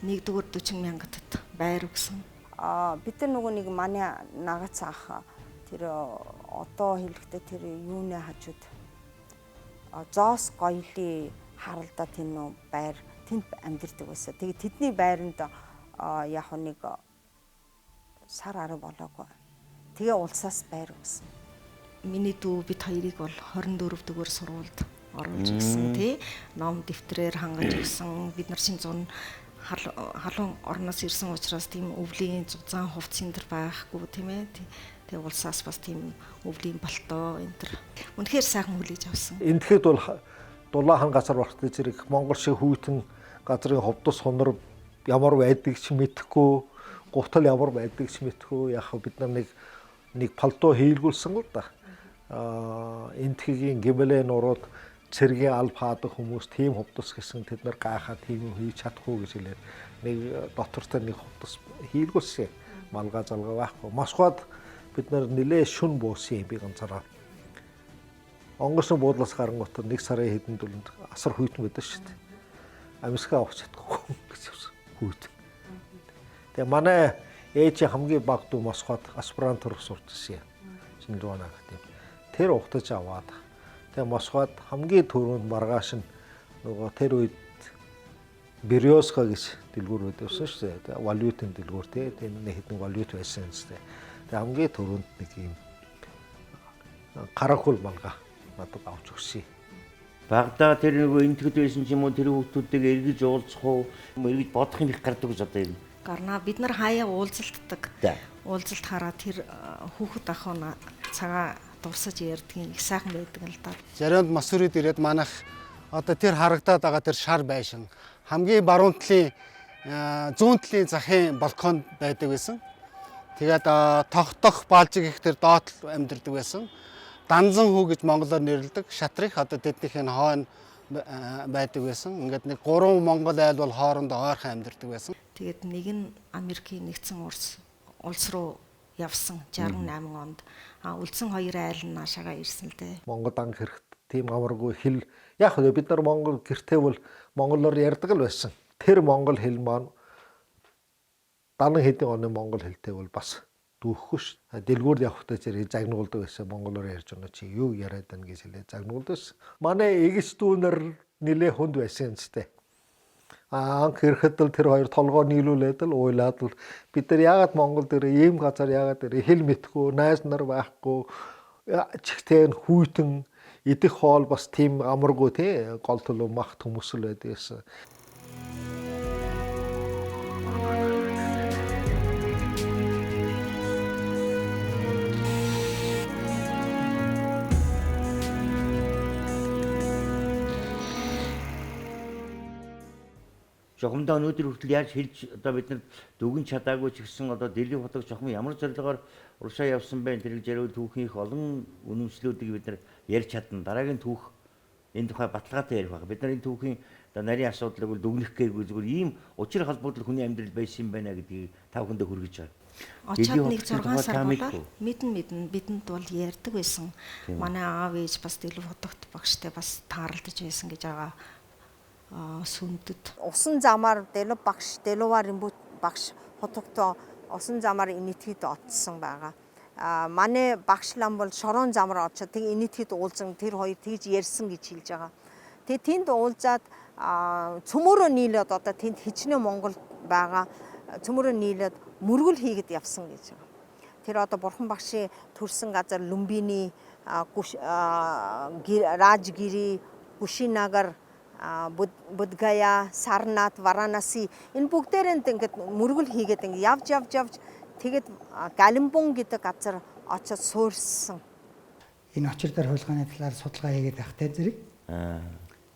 нэгдүгээр 40 мянгатад байр өгсөн. А бид нар нөгөө нэг манай нагац ах тэр одоо хэлэхдээ тэр юуны хажууд зоос гоёлын харалдаа тэр нөө байр тэнд амьдардаг байсан. Тэгээ тэдний байранд яг нэг сар 10 болоогүй. Тэгээ улсаас байр өгсөн. Миний дүү бид хоёрыг бол 24 дугаар сургуульд оруулж өгсөн тий. Ном дэвтрээр хангаж өгсөн. Бид нар чинь зун халуун орноос ирсэн учраас тийм өвлийн зузаан хувцас энэ төр байхгүй тийм ээ. Тэгээ улсаас бас тийм өвлийн пальто энэ төр үнэхээр сайхан хүлээж авсан. Энтгэхэд бол дулаахан газар багтдаг зэрэг Монгол шиг хүйтэн газрын ховдос хунар ямар байдаг ч мэдэхгүй, гутал ямар байдаг ч мэдэхгүй. Яг бид нар нэг пальто хийлгүүлсэн л да. Энтхэгийн гимэлээ нурууд цэргийн аль паадаг хүмүүс тийм ховдос гэсэн тэд нар гайхаа тийм юм хийж чадахгүй гэж хэлээд нэг дотортой нэг ховдос хийлгүүлсэн. Малгай залгаа байхгүй. Москвад бид нар нилээ шүн буусан юм би ганцаараа. Онгоцны буудлаас гарангуут нэг сарын хэдэн дөрөнд асар хүйтэн байдаг шүү дээ. Амьсгаа авах чадахгүй гэж явсан. Хүйтэн. Тэгээ манай ээж хамгийн бага дүү Москвад аспирантур сурч ирсэн юм. Шинжлэх академи. Тэр ухтаж аваад тэгээ Москвад хамгийн түрүүнд маргааш нь нөгөө тэр үед Березка гэж дэлгүүр байсан шүү дээ. Валютын дэлгүүр тий. Тэр нэг хэдэн валют байсан юм шүү дээ. Тэгээ хамгийн түрүүнд нэг юм каракул малгай надад авч өгсөн. Багадаа тэр нөгөө энтгэд байсан ч юм уу тэр хүүхдүүдтэйг эргэж уулзах уу, эргэж бодох юм их гардаг гэж одоо юм. Гарнаа бид нар хаяа уулзалтдаг. Уулзалт хараа тэр хүүхэд ах нь цагаа дурсаж ярьдгийн их сайхан байдаг л да. Заримд Масурид ирээд манайх одоо тэр харагдаад байгаа тэр шар байшин хамгийн баруун талын зүүн талын захын балконд байдаг байсан. Тэгээд тогтох баалжиг их тэр доод амьдардаг байсан. Данзан хүү гэж монголоор нэрлэдэг. Шатрих одоо тэднийх нь хойно байдаг байсан. Ингээд нэг 3 монгол айл бол хоорондоо ойрхон амьдардаг байсан. Тэгээд нэг нь Америкийн нэгдсэн улс руу явсан 68 онд. А үлдсэн хоёр айл нь наашаага ирсэн л дээ. Монгол анх хэрэгт тийм амаргүй хэл яг хөө бид нар Монгол гэртээ бол монголоор ярьдаг л байсан. Тэр монгол хэл маань 70 хэдэн оны монгол хэлтэй бол бас дүүхгүй ш. Дэлгүүр явахдаа зэрэг загнуулдаг байсан. Монголоор ярьж байгаа чи юу яриад байна гэж хэлээ загнуулдаг байсан. Манай эгс дүүнер нилээ хүнд байсан юм ч тэ. Анх ирэхэд л тэр хоёр толгоо нийлүүлээд л уйлаад л бид нар яагаад Монгол дээр ийм газар яагаад дээр хэл мэдхгүй, найз нар байхгүй, чигтэн хүйтэн идэх хоол бас тийм амаргүй тий гол төлөв мах төмөсөл байдаг гэсэн. Жохомдоо өнөөдөр хүртэл яаж хэлж одоо бид нар дүгэн чадаагүй ч гэсэн одоо дэлхийн хотог жохом ямар зорилгоор урагшаа явсан бэ тэр жаргал түүхийн их олон үнэмшлүүдийг бид нар ярьж чадна. Дараагийн түүх энэ тухай баталгаатай ярих байх. Бид нар энэ түүхийн одоо нарийн асуудлыг бол дүгнэх гээгүй зүгээр ийм учир холбогдол хүний амьдрал байсан юм байна гэдгийг та бүхэндээ хүргэж байгаа. Очоод нэг 6 сар болоод мэднэ бидэнд бол ярьдаг байсан. Манай аав ээж бас дэлгэн хотогт багштай бас тааралдаж байсан гэж байгаа. Сүндэд. Усан замаар Дэлүв багш, Дэлүвар Римбут багш хотогтоо усан замаар Энэтхэд очсон байгаа. Манай багш лам бол шорон замаар очоод тэг Энэтхэд уулзан тэр хоёр тэгж ярьсан гэж хэлж байгаа. Тэгээ тэнд уулзаад цөмөрөө нийлээд одоо тэнд хичнээн Монгол байгаа. Цөмөрөө нийлээд мөргөл хийгээд явсан гэж байгаа. Тэр одоо бурхан багшийн төрсэн газар Лүмбини, Ражгири, Гүшинагар, Будгая, Сарнат, Варанаси энэ бүгдээрэнд ингээд мөргөл хийгээд ингээд явж тэгээд Галимбун гэдэг газар очоод суурьсан. Энэ очир дээр хулгайны талаар судалгаа хийгээд байхтай зэрэг.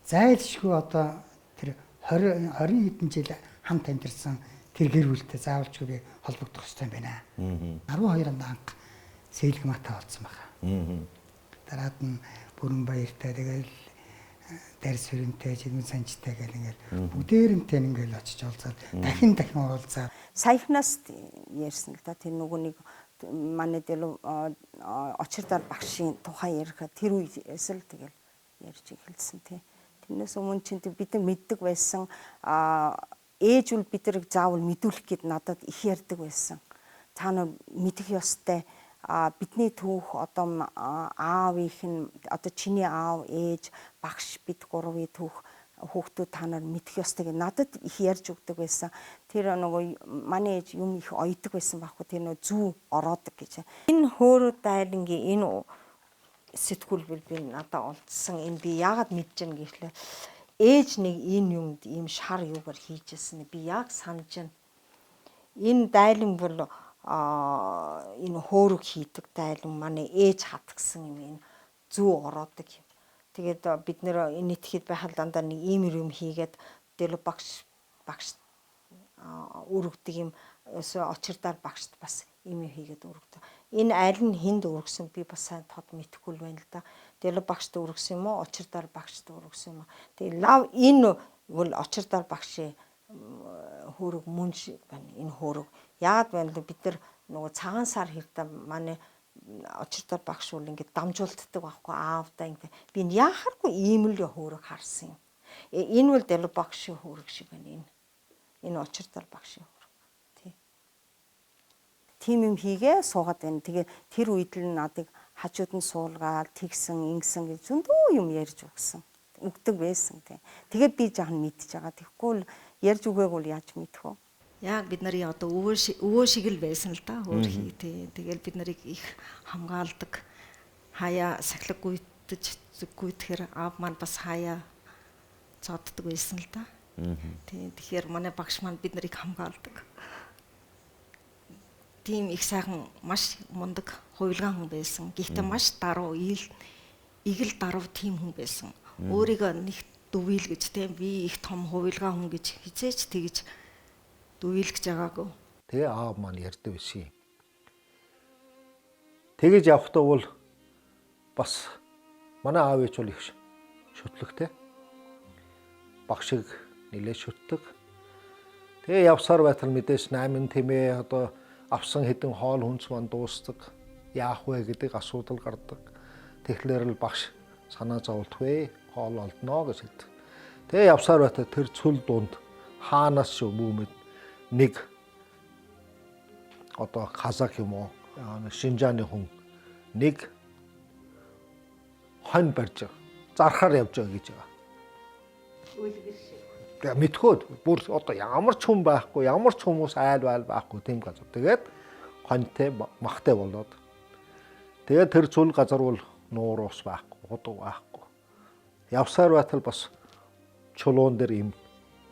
Зайлшгүй одоо тэр 20 хэдэн жил хамт амьдарсан тэр гэр бүлтэй заавалчгүй би холбогдох хэрэгтэй юм байна. 12 онд анх сэлэг мата болсон байна. Дараад нь бүрэн баяртай тэгэл дайр сүрэнтэй, жирмэн санжтай гэл ингээл бүгдээрэнтэй ингээл очиж уулзаад дахин уулзаад саяхнаас ярьсан л да. Тэр нөгөө нэг манай дэлүү очирдаар багшийн тухай ярихэд тэр үеэс л тэгэл ярьж эхэлсэн тий. Тэрнээс өмнө чинь бид нар мэддэг байсан. Ээж үл бид нарыг заавал мэдүүлэх гээд надад их ярьдаг байсан. Та нар мэдэх ёстой. Бидний түүх одоо аавынх нь одоо чиний аав ээж багш бид гурвын түүх хүүхдүүд та нар мэдэх ёстой гэж надад их ярьж өгдөг байсан. Тэр нөгөө манай ээж юм их оёдог байсан байхгүй, тэр нөгөө зүү ороодог гэж. Энэ хөөрөө дайлангийн энэ сэтгүүл би надад олдсон. Энэ би яагаад мэдэж гэн гэхлээр ээж нэг энэ юмд ийм шар юугаар хийжсэн. Би яг санаж байна. Энэ дайлан бол энэ хөөрөг хийдэг дайлан манай ээж хатгсан юм, энэ зүү ороодог юм. Тэгээд бид нэр энэтхэд байхад дандаа нэг ийм юм хийгээд дэлүү багш өргөдөг юм, очирдаар багшд бас ийм юм хийгээд өргөдөг. Энэ аль нь хүнд өргөсөн би бас сайн тод мэдэхгүй л байна л да. Дэлүү багшд өргөсөн юм уу, очирдаар багшд өргөсөн юм уу? Тэгээд лав энэ бол очирдаар багшийн хөөрөг мөн шиг байна. Энэ хөөрөг яагаад байна вэ? Бид нар нөгөө цагаан сар хэрдэ манай Очирдор багш бол ингээд дамжуулддаг байхгүй аавдаа ингээд би яхааргүй ийм л хөөрөг харсан юм. Энэ бол дэлб багшийн хөөрөг шиг байна энэ. Энэ очирдор багшийн хөөрөг. Тий. Тим юм хийгээ суугаад байна. Тэгээ тэр үед л надыг хажууд нь суулгаад тэгсэн ингэсэн гэж зөндөө юм ярьж өгсөн. Өгдөг байсан тий. Тэгээд би жаахан мэдж байгаа. Тэгэхгүй л ярьж үгээг бол яаж мэдэх вэ? Яг бид нарын одоо өвөө шиг л байсан л да хөөрхий тий. Тэгэл бид нарыг их хамгаалдаг. Хаяа сахилаг гүйтэж гүйтгэхэр аав маань бас хаяа цоддог байсан л да. Тий. Тэгэхээр манай багш маань бид нарыг хамгаалдаг. Тийм их сайхан маш мундаг хувилгаан хүн байсан. Гэхдээ маш даруй игэл даруй тийм хүн байсан. Өөрийгөө нэг дүвийл гэж тийм би их том хувилгаан хүн гэж хизээч тэгж дүвийлгэж байгаагүй. Тэгээ аав маань ярьдаг байсан юм. Тэгэж явахдаа бол бас манай аав ээж бол их шүтлэгтэй. Багшиг нэлээд шүтдэг. Тэгээ явсаар байтал мэдээж 8 тэмээ одоо авсан хэдэн хоол хүнс манд дуустдаг. Яах вэ гэдэг асуудал гардаг. Тэгэхээр л багш санаа зовлт вэ? Хоол олдноо гэж хэлдэг. Тэгээ явсаар байтал тэр цөл дунд хаанаас ч бүүмэд нэг одоо казак юм уу Шинжааны хүн нэг хонь барьж зархаар явж байгаа гэж байгаа. Үлгэр шиг. Тэгээ мэдхөөд бүр одоо ямар ч хүн байхгүй, ямар ч хүмүүс айл айл байхгүй тийм газар. Тэгээд хоньтой махтай болоод тэгээд тэр цүл газар бол нуур ус байхгүй, худаг байхгүй. Явсаар байтал бас чулуун дээр им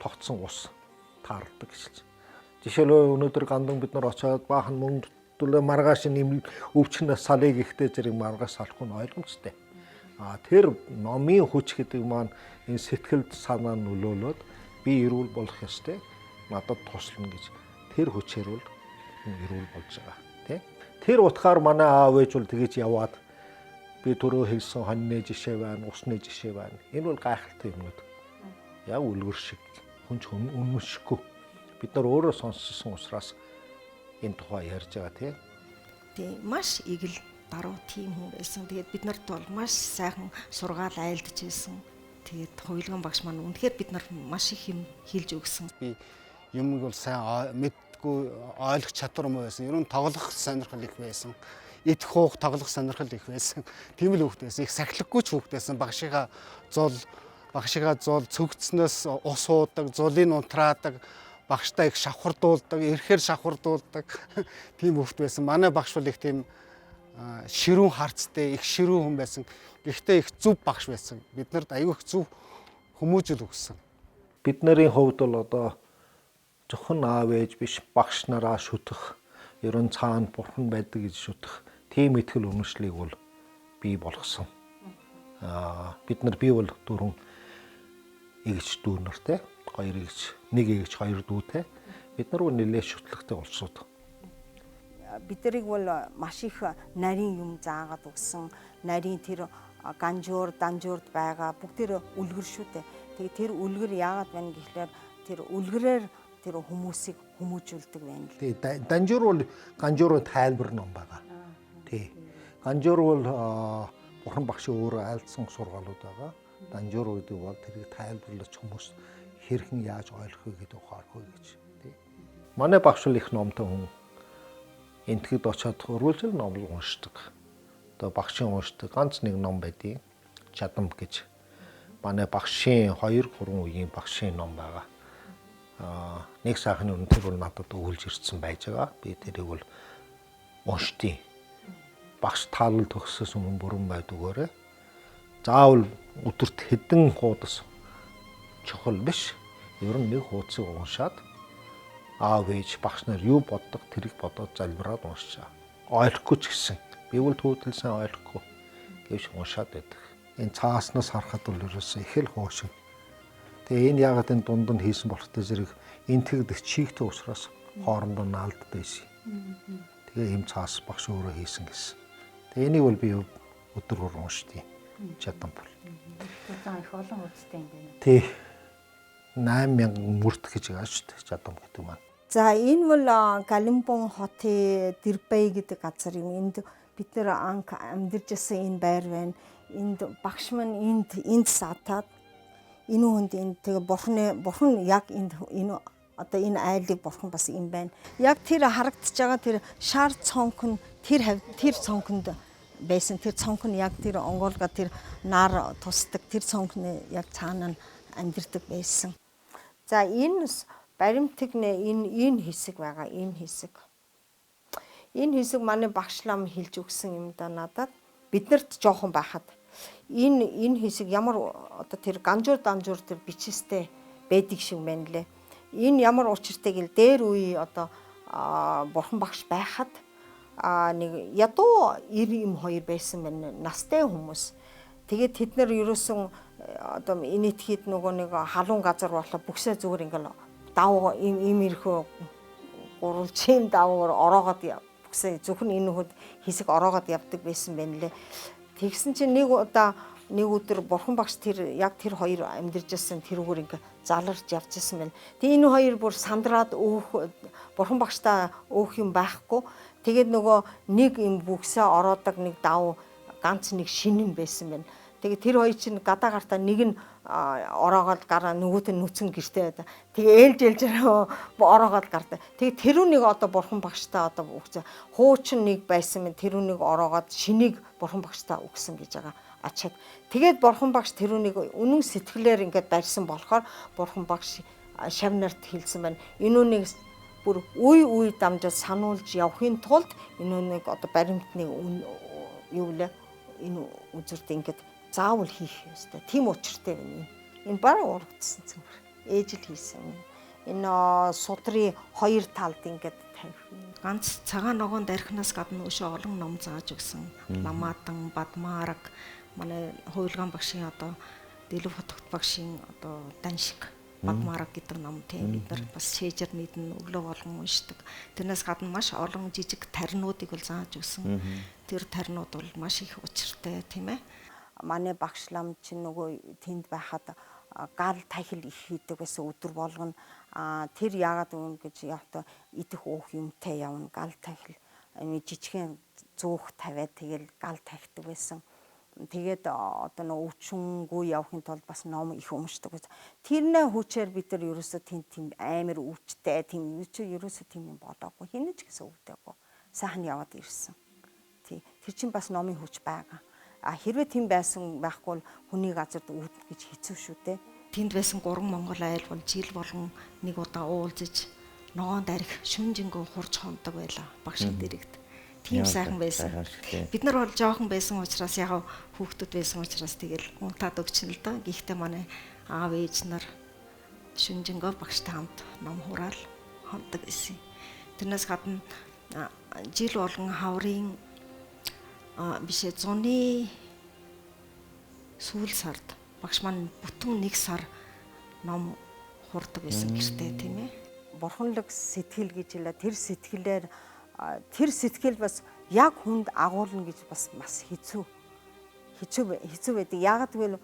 тогтсон ус таардаг гэж хэлсэн. Жишээлбэл өнөөдөр гандан бид нар очиод баахан мөнгө төлөө маргааш нэм өвчнөөс салыг ихтэй зэрэг маргааш салах нь ойлгомжтой. А тэр номын хүч гэдэг маань энэ сэтгэлд санаа нөлөөлөөд би эрүүл болох ёстой, надад туслана гэж тэр хүчээр бол эрүүл болж байгаа тий. Тэр утгаар манай аав ээж бол тэгэж яваад би түрүү хэлсэн хоньны жишээ байна, усны жишээ байна. Энэ бол гайхалтай юмнууд. Яг үлгэр шиг хүн ч үнэмшихгүй. Бид нар өөрөө сонссон учраас энэ тухай ярьж байгаа тий. Тий, маш игэл даруй тийм хүн байсан. Тэгээд бид нарт бол маш сайхан сургаал айлдж байсан. Тэгээд хувилган багш маань үнэхээр бид нарт маш их юм хэлж өгсөн. Би юмыг бол сайн мэдгүй ойлгох чадвар муу байсан. Ер нь тоглох сонирхол их байсан. Идэх уух тоглох сонирхол их байсан. Тийм л хүүхэд байсан. Их сахилахгүй ч хүүхэд байсан. Багшигаа зул цөгцнөөс ус уудаг, зулыг унтраадаг. Багштай их шавхардуулдаг, ирэхээр шавхардуулдаг тийм хүүхэд байсан. Манай багш бол их тийм ширүүн харцтай, их ширүүн хүн байсан. Гэхдээ их зөв багш байсан. Бид нарт аюу их зөв хүмүүжил өгсөн. Бид нарын хувьд бол одоо зөвхөн аав ээж биш багш нараа шүтэх, ер нь цаана бурхан байдаг гэж шүтэх тийм итгэл үнэмшлийг бол бий болгосон. Бид нар би бол дөрвөн эгч дүү нартай, хоёр эгч, нэг эгч, хоёр дүүтэй. Бид нар бол нэлээд шүтлэгтэй улсууд. Бид нарыг бол маш их нарийн юм заагаад өгсөн. Нарийн тэр ганжуур, данжуурд байгаа бүгд тэр үлгэр шүү дээ. Тэгээ тэр үлгэр яагаад байна гэхлээр тэр үлгэрээр тэр хүмүүсийг хүмүүжүүлдэг байна л. Тий, данжуур бол ганжуурын тайлбар ном байгаа. Тий. Ганжуур бол бурхан багшийн өөрөө айлдсан сургаалууд байгаа. Данжуур гэдэг бол тэрийг тайлбарлаж хүмүүс хэрхэн яаж ойлгох вэ гэдэг ухаарах вэ гэж тий. Манай багш бол их номтой хүн. Энтгэд очиод өргөлжл ном уншдаг. Одоо багшийн уншдаг ганц нэг ном байдیں۔ Чадам гэж. Манай багшийн 2 3 үеийн багшийн ном байгаа. Нэг сайхны өмнө тэр бол надад өгүүлж ирсэн байж байгаа. Би тэрийг бол уншдیں۔ Багш таалал төгсөөс өмнө бүрэн байд өгөөрэй. Заавал өдөрт хэдэн хуудас чухал биш. Ер нь нэг хуудсыг уншаад аав ээж багш нар юу боддог тэрийг бодоод залбираад уншчаа. Ойлгохгүй ч гэсэн би бол түүдэл сайн ойлгохгүй гэвч уншаад байдаг. Энэ цааснаас харахад бол ерөөсөө их л хуушин. Тэгээ энэ яагаад энэ дунд нь хийсэн болохтой зэрэг энэ тэгдэг чигтэй учраас хоорондоо наалддаг байсан. Тэгээ ийм цаас багш өөрөө хийсэн гэсэн. Тэгээ энийг бол би өдөр бүр уншдیں۔ Чадам бол. Зан их олон хуудастай юм байна. Тий. 8000 мөрт гэж байгаа шүү дээ. Чадам гэдэг маань. За энэ бол Галимбон хотын Дэрбэй гэдэг газар юм. Энд Бид нэр анх амьдарч исэн энэ байр байна. Энд багш маань энд саатаад энэ хүнд энд тэгээ бурхан яг энд энэ одоо энэ айлыг бурхан бас юм байна. Яг тэр харагдаж байгаа тэр шар цонх нь тэр цонхонд байсан. Тэр цонх нь яг тэр онгоолго тэр нар тусдаг тэр цонх нь яг цаана нь амьдардаг байсан. За энэ баримтаг нэ энэ хэсэг байгаа, энэ хэсэг. Энэ хэсэг манай багш лам хэлж өгсөн юм да надад. Биднэрт жоохон байхад энэ хэсэг ямар одоо тэр ганжуур дамжуур тэр бичээстэй байдаг шиг байна лээ. Энэ ямар учиртай гэл дээр үе одоо бурхан багш байхад нэг ядуу 90 юм хоёр байсан байна настай хүмүүс. Тэгээд тэд нар ерөөсөн одоо энэтхийд нөгөө нэг халуун газар болоо бүксээ зүгээр ингээл дав им ирэхөө гурвалж юм давуугаар ороогоод бүксээ зөвхөн энэ нөхөд хэсэг ороогоод явдаг байсан байна лээ. Тэгсэн чинь нэг удаа нэг өдөр бурхан багш тэр яг тэр хоёр амьдарч байсан тэрүүгээр ингээ заларч явж исэн байна. Тэгээ энэ хоёр бүр сандраад өөх бурхан багштай өөх юм байхгүй. Тэгээд нөгөө нэг юм бүксээ ороодаг нэг дав ганц нэг шинэн байсан байна. Тэгээ тэр хоёр чинь гадаа гартаа нэг нь ороогоод гараа нөгөөт нь нүцэн гэртээ байдаг. Тэгээ ээлж ээлж ороогоод гардаг. Тэгээ тэрүүнийг одоо бурхан багштай одоо өгсөн. Хуучин нэг байсан мэн тэрүүнийг ороогоод шинийг бурхан багштай өгсөн гэж байгаа. Ачаад тэгээд бурхан багш тэрүүнийг үнэн сэтгэлээр ингээд барьсан болохоор бурхан багш шав нарт хэлсэн байна. Энэ үнийг бүр үе үе дамжаад сануулж явахын тулд энэ үнийг одоо баримтныг юу лээ энэ үзүрт ингээд заавал хийх ёстой. Тийм учиртай байна. Энэ бараг урагдсан цөмөр. Ээж л хийсэн. Энэ судрын хоёр талд ингээд тавих. Ганц цагаан ногоон дархинаас гадна өшөө олон ном зааж өгсөн. Ламаадан, Бадмаараг, манай хувилгаан багшийн одоо Дэлүв хотогт багшийн одоо Даншиг Бадмаараг гэдэг ном тийм бид нар бас шээжэр нийтэн өглөө болгон уншдаг. Тэрнээс гадна маш олон жижиг таринуудыг бол зааж өгсөн. Тэр таринууд бол маш их учиртай тийм ээ. Манай багш лам чинь нөгөө тэнд байхад гал тахил их хийдэг байсан өдөр болгоно. Тэр яагаад өгнө гэж явтаа идэх уух юмтай явна. Гал тахил жижигхэн зөөх тавиад тэгэл гал тахидаг байсан. Тэгээд одоо нөгөө өвчнгүй явахын тулд бас ном их өмшдөг байсан. Тэрнээ хүчээр бид нар ерөөсөө тийм амар өвчтэй тийм юу ч ерөөсөө тийм юм болоогүй. Хинэж ч гэсэн өвдөөгүй. Сайхан яваад ирсэн. Тий. Тэр чинь бас номын хүч байгаа. А хэрвээ тийм байсан байхгүй бол хүний газарт үүднэ гэж хэцүү шүү дээ. Тэнд байсан 3 монгол айл бол жил болгон нэг удаа уулзаж ногоон дарих шүнжэнгөө хурж хондог байлаа багшийн дэрэгд. Тийм сайхан байсан. Бид нар бол жоохон байсан учраас яг хүүхдүүд байсан учраас тэгэл унтаад өгчин л доо. Гэхдээ манай аав ээж нар шүнжэнгөө багштай хамт ном хураал хондог байсан. Тэрнээс гадна жил болгон хаврын бишээ зуны сүүл сард багш маань бүтэн нэг сар ном хурдаг байсан гэртээ тийм ээ. Бурханлаг сэтгэл гэж хэлээ. Тэр сэтгэлээр тэр сэтгэл бас яг хүнд агуулна гэж бас маш хэцүү байдаг. Яагаад гэвэл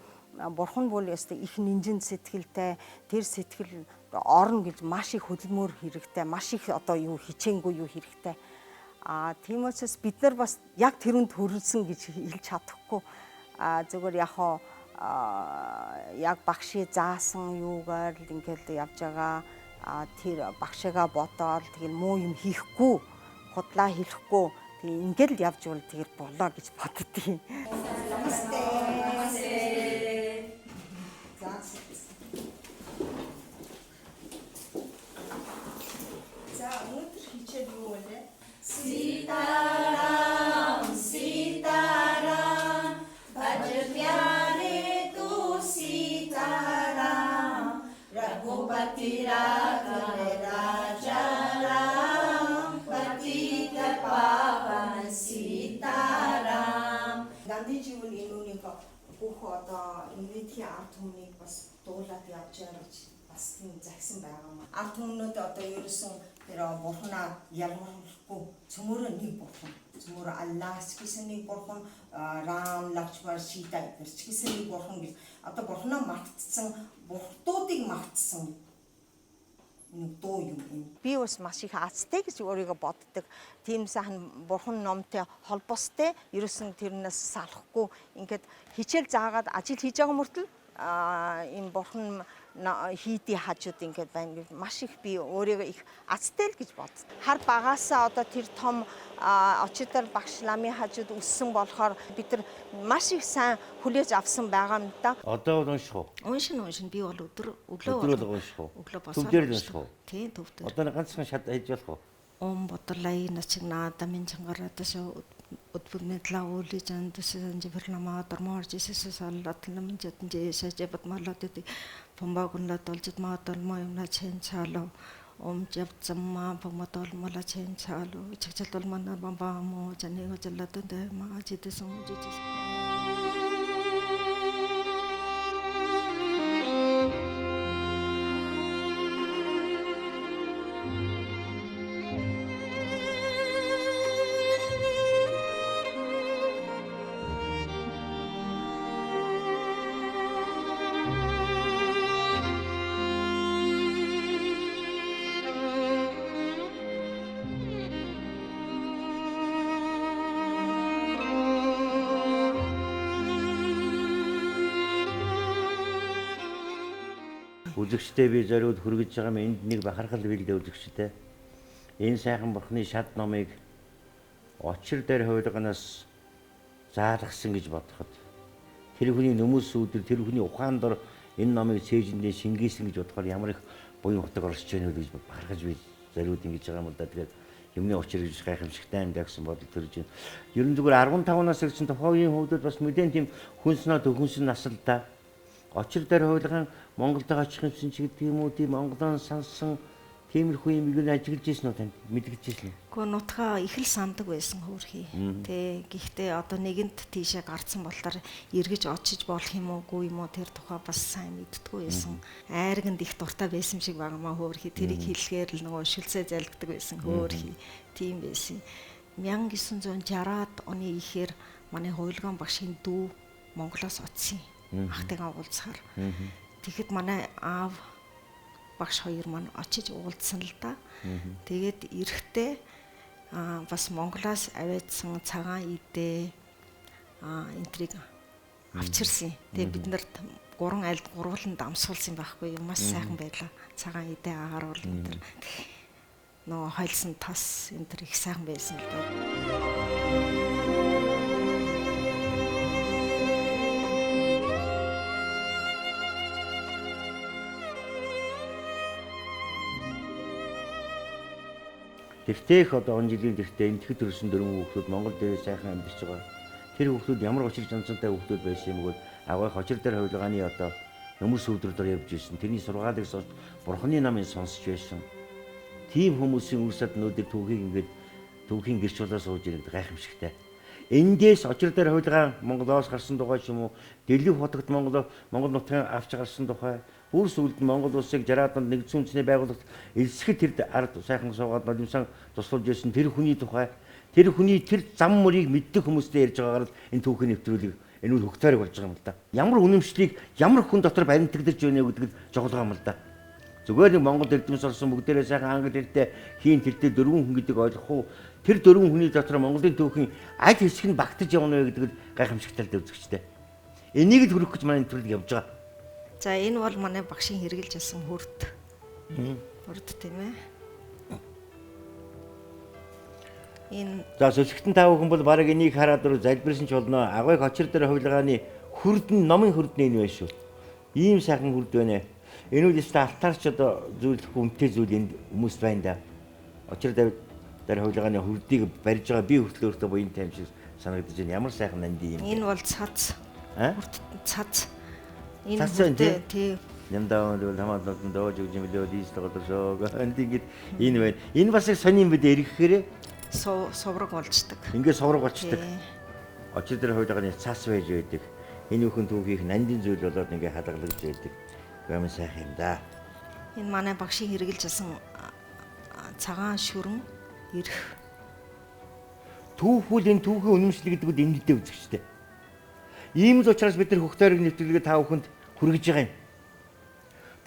бурхан бол ёстой их нинжин сэтгэлтэй, тэр сэтгэл орно гэж маш их хөдөлмөр хэрэгтэй, маш их одоо юу хичээнгүй юу хэрэгтэй. Тийм учраас бид нар бас яг тэрүнд хүрсэн гэж хэлж чадахгүй. Зүгээр яг яг багшийн заасан юугаар л ингээл явж байгаа. Тэр багшигаа бодоол тэгэл муу юм хийхгүй, худлаа хэлэхгүй тэг ингээл явж бол тэр болоо гэж боддгийг. Намасте. За өнөөдөр хичээл юу вэ? Sitaram, Sitaram, Bhaj pyare tu Sitaram, Raghupati Raghav Raja Ram, Patita Pavan Sitaram. Гандижи үн энэ үнийг бүх одоо энэтхийн ард түмнийг бас дуулаад явж байгаа гэж бас тийм загсан байгаа юм. Ард түмнүүд одоо ерөөсөн тэр бурхнаа ялгарлахгүй цөмөрөө нэг бурхан. Цөмөрөө Аллах гэсэн нэг бурхан, Рам, Лакшман, Шита гэж гэсэн нэг бурхан гэж одоо бурхнаа мартцсан, бурхтуудыг мартсан Нэг дуу юм энэ. Би бас маш их азтай гэж өөрийгөө боддог. Тийм сайхан бурхан номтой холбоостой ерөөсөн тэрнээс салахгүй ингээд хичээл заагаад ажил хийж байгаа мөртөл энэ бурхан хийдий хажууд ингээд байна. Маш их би өөрийгөө их азтай л гэж боддог. Хар багаасаа одоо тэр том очитор багш ламын хажууд өссөн болохоор бид нар маш их сайн хүлээж авсан байгаа юм да. Одоо бол унших уу? Уншин уншин би бол өдөр өглөө Өдөр бол унших уу? Өглөө босоод Төв дээр л унших уу? Тийм, төв дээр. Одоо нэг ганцхан шат хийж болох уу? Ом бодлай начигна дамин чангаратасо удбудмедла ули жандас жиберлама дормор жисэс саллатлам жатн жэсэ жебатмалат бомбагунла должид ма долмо юмна чен чало ом жабцамма боматол мала чен чало чагчал долмана бомбамо жанего жаллатан дэ ма жидэсэн жижис. Үзэгчдээ би зориуд хүргэж байгаа юм энд нэг бахархал биелдэ үзэгчдээ. Энэ сайхан бурхны шат номыг очир дээр хувилганаас заалгасан гэж бодоход тэр хүний нөмөс үүдэр тэр хүний ухаан дор энэ номыг цээжиндээ шингээсэн гэж бодохоор ямар их буян утга оршиж байна вэ гэж бахархаж би зориуд ингэж байгаа юм л да. Тэгэхээр юмны учир гэж гайхамшигтай юм даа гэсэн бодол төрж байна. Ер нь зүгээр 15-наас ирсэн тухайн хүүхдүүд бас мэдэн тийм хүнснөө төхөнсөн нас л да. Очир дээр хувилган Монголд очих юмсан ч гэдэг юм уу, тийм Монголоон сансан тиймэрхүү юм юу ажиглаж ирсэн үү танд мэдгэж ирсэн үү? Гэхдээ нутгаа их л сандаг байсан хөөрхий. Тэ гэхдээ одоо нэгэнт тийшээ гарцсан болохоор эргэж очиж болох юм уугүй юм уу тэр тухай бас сайн мэддэггүй байсан. Айрганд их дуртай байсан шиг байгаа маа хөөрхий. Тэрийг хэлэхээр л нөгөө шүлсээ залгидаг байсан хөөрхий. Тийм байсан. 1960-ад оны ихээр манай хувилгаан багшийн дүү Монголоос очсон. Ахтайгаа уулзахаар. Тэгэхэд манай аав багш хоёр маань очиж уулзсан л да. Тэгээд эрэхтэй бас Монголоос аваадсан цагаан идэ энтриг авчирсан. Тэгээд бид нарт гурван айлд гурвуулан дамсуулсан байхгүй юу? Маш сайхан байлаа. Цагаан идэ агаар бол энэ төр нөгөө хойлсон тос энэ төр их сайхан байсан л да. Тэртех одоо он жилийн тэртээ эндэхэд төрсэн дөрвөн хүүхдүүд Монгол дээр сайхан амьдарч байгаа. Тэр хүүхдүүд ямар учир жанцантай хүүхдүүд байсан юм бөгөөд аваах очир дээр хувилгааны одоо нөмөр сүүдрээр явж ирсэн. Тэрний сургаалыг сонсч бурхны намыг сонсч байсан. Тийм хүмүүсийн үр саднуудыг түүхийг ингээд түүхийн гэрч болоо сууж ирээд гайхамшигтай. Эндээс очир дээр хувилгаан Монголоос гарсан тухай ч юм уу, Дэлгэх хотогт Монгол нутгийн авч гарсан тухай бүр сүүлд нь Монгол улсыг 60-аад онд нэгдсэн үндэсний байгууллагт элсэхэд тэр ард сайхан суугаад нулимсан туслуулж ирсэн тэр хүний тухай, тэр хүний тэр зам мөрийг мэддэг хүмүүстэй ярьж байгаагаар л энэ түүхийн нэвтрүүлэг энэ үл хөгтөөрөг болж байгаа юм л да. Ямар үнэмшлийг ямар хүн дотор баримтагдаж байна гэдэг нь чухал юм л да. Зүгээр нэг Монгол эрдэмс орсон бүгдээрээ сайхан англи хэлтэй хийн тэртээ дөрвөн хүн гэдэг ойлгох уу? Тэр дөрвөн хүний дотор Монголын түүхийн аль хэсэг нь багтаж явна вэ гэдэг нь гайхамшигтай л үзэгчтэй. Энийг л хүргэх гэж манай нэвтрүүлэг явж байгаа. За энэ бол манай багшийн хэрэгжилж байсан хурд. Хурд тийм ээ. Энэ за сүлэгтэн та бүхэн бол бараг энийг хараад руу залбирсан ч болно. Агайг очир дээр хувилгааны хурд нь номын хурд нь энэ байна шүү. Ийм сайхан хурд байна. Энэ үл өстө алтаарч одоо зүйлэх үнэтэй зүйл энд хүмүүс байна да. Очир дээр хувилгааны хурдыг барьж байгаа би хүртэл өөртөө буянтай юм шиг санагдаж байна. Ямар сайхан нандин юм. Энэ бол цац. Хурд цац. Энэ хүрдээ тий. Нямдаа бол хамаалалд доо жигжимлөө дийс тоглосоо. Энд ингэж энэ байна. Энэ бас их сонин юм бид эрэхээрээ сувраг болчдөг. Ингээ сувраг болчдөг. Очир дээр хувилгааны цас байж байдаг. Энэ бүхэн түүхийг нандин зүйл болоод ингээ хадгалагдж байдаг. Ямар сайхан юм да. Энэ манай багшийн хэрэгжилж байсан цагаан шүрэн эрх. Түүхүүл энэ түүхийн үнэмшил гэдэг нь энд дэв үзэгчтэй. Ийм л учраас бид нар хөх тойрог нэвтрүүлгээ та бүхэнд хүргэж байгаа юм.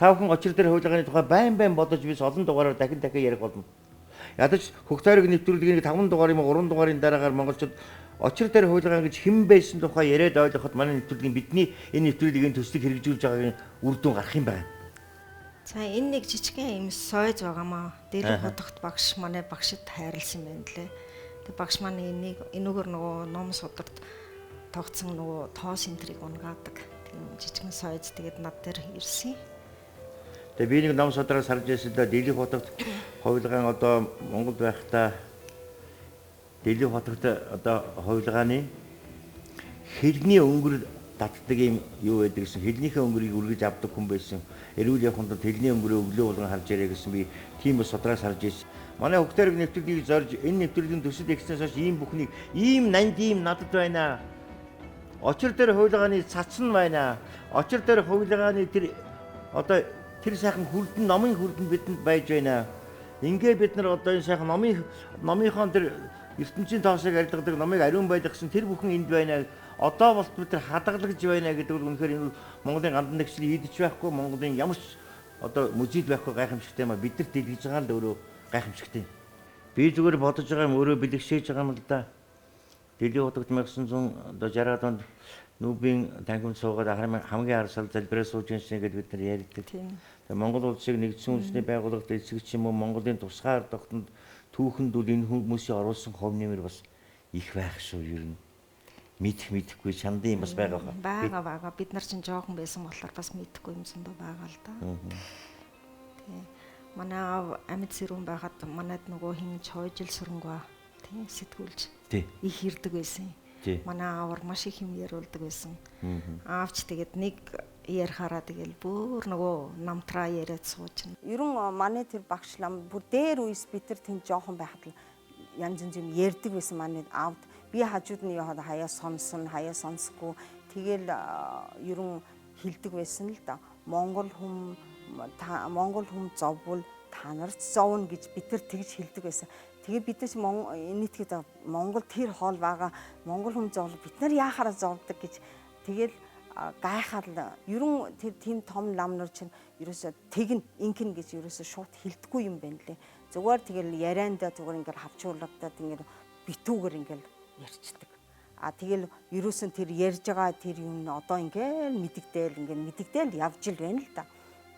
Та бүхэн очир дээр хувилгааны тухай байн бодож бис олон дугаараар дахин ярих болно. Ядаж хөх тойрог нэвтрүүлгийн 5 дугаар юм 3 дугаарын дараагаар монголчууд очир дээр хувилгаан гэж хэн байсан тухай яриад ойлгоход манай нэвтрүүлгийн бидний энэ нэвтрүүлгийн төслийг хэрэгжүүлж байгаагийн үр дүн гарах юм байна. За энэ нэг жижигхэн юм сойз байгаамаа. Дэлэг хотогт багш манай багшид хайрлсан байна лээ. Тэг багш маань энийг энүүгээр нөгөө ном сударт тогтсон нөгөө тоос энтрийг унгаадаг. Тийм жижигхэн сойз тэгээд над дээр ирсэн. Тэгээ би нэг ном судраас харж байсан да Дэлэг хотогт хувилгаан одоо Монголд байхдаа Дэлэг хотогт одоо хувилгааны хэлний өнгөр татдаг юм юу байдаг гэсэн хэлнийхээ өнгөрийг үргэж авдаг хүн байсан. Эрүүл явахын тулд хэлний өнгөрөө өглөө болгон харж ирээ гэсэн би тийм бас судраас харж ирсэн. Манай хөгтөрөг нэвтрүүлгийг зорж энэ нэвтрүүлгийн төсөл ихснээс хойш ийм бүхнийг ийм нанд ийм надад байна. Очир дээр хувилгааны цац нь байна. Очир дээр хувилгааны тэр одоо тэр сайхан хүрдэн номын хүрдэн бидэнд байж байна. Ингээ бид нар одоо энэ сайхан номынхон тэр ертөнцийн тоосыг арилгадаг номыг ариун байлгасан тэр бүхэн энд байна. Одоо болт бид нар хадгалагдж байна гэдэг бол үнэхээр энэ Монголын гандан нэгслийн хийдэж байхгүй, Монголын ямар ч одоо музейд байхгүй гайхамшигтай юм а бид нарт дэлгэж байгаа л өөрөө гайхамшигтай. Би зүгээр бодож байгаа юм өөрөө бэлэгшээж байгаа юм л да. Дэлхийн хотогт 1960-аад онд нүүбийн танхимд суугаад хамгийн арсал залбираа сууж байсан гэдээ бид нар ярьдаг. Тэгээ Монгол улсыг нэгдсэн үндэсний байгууллагад эцэг ч юм уу Монголын тусгаар тогтонд түүхэнд бол энэ хүмүүсийн оруулсан хувь нэмэр бас их байх шүү ер нь. Мэдэх мэдэхгүй чандын юм бас байгаа хаа. Бага бид нар чинь жоохон байсан болохоор бас мэдэхгүй юм зөндөө байгаа л да. Тий. Манай аав амьд сэрүүн байхад манайд нөгөө хин чойжл сөрөнгөө тий сэтгүүлж их ирдэг байсан. Манай аавар маш их юм яриулдаг байсан. Аавч тэгээд нэг ярихаараа тэгэл бүр нөгөө намтраа яриад сууж. Ер нь манай тэр багш лам бүр дээр үес бид нар тэнд жоохон байхад л янз янз юм ярьдаг байсан манай аавд. Би хажууд нь явахад хаяа сонсон, хаяа сонсохгүй. Тэгэл ер нь хилдэг байсан л да. Монгол хүн зоввол та нарт зовно гэж бид нар тэгж хэлдэг байсан. Тэгээ бид нар нийтгээд Монгол тэр хоол байгаа, Монгол хүн зовлоо бид нар яахаараа зовдөг гэж тэгэл гайхаад ер нь тэр тийм том лам нар чинь ерөөсөө тэгнэ инкэн гэж ерөөсөө шууд хэлдэггүй юм байна лээ. Зүгээр тэгэл яриандаа зүгээр ингээл хавчуулагдаад ингээл битүүгээр ингээл ярьцдаг. А тэгэл ерөөсөн тэр ярьж байгаа тэр юм одоо ингээл мэдэгдээл ингээл мэдэгдээл явж ил байна л да.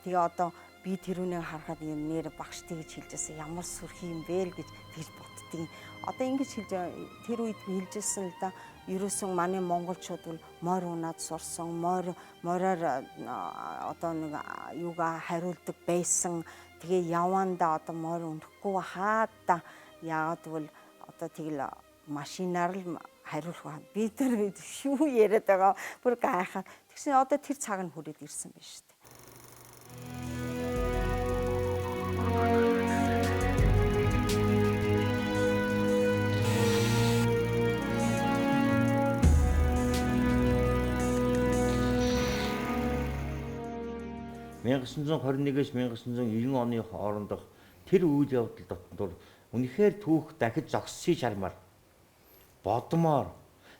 Тэгээ одоо би тэрүүнийг харахад юм нэр багш тэгж хэлжсэн ямар сүрхий юм бэ л гэж тэгж боддгийн. Одоо ингэж хэлж тэр үед би хэлжсэн л да. Ерөөсөн манай монголчууд бол морь унаад сурсан, мороор одоо нэг юугаа хариулдаг байсан. Тэгээ явандаа одоо морь унахгүй хаа да. Яагаад гэвэл одоо тэгэл машинаар л хариулах ба. Би тэр юу яриад байгаа бүр гайхаад. Тэгсэн одоо тэр цаг нь хүрээд ирсэн байна шүү дээ. — 1921-ээс 1990 оны хоорондох тэр үйл явдал дотор үнэхээр түүх дахиж зогссыг шармаар бодмоор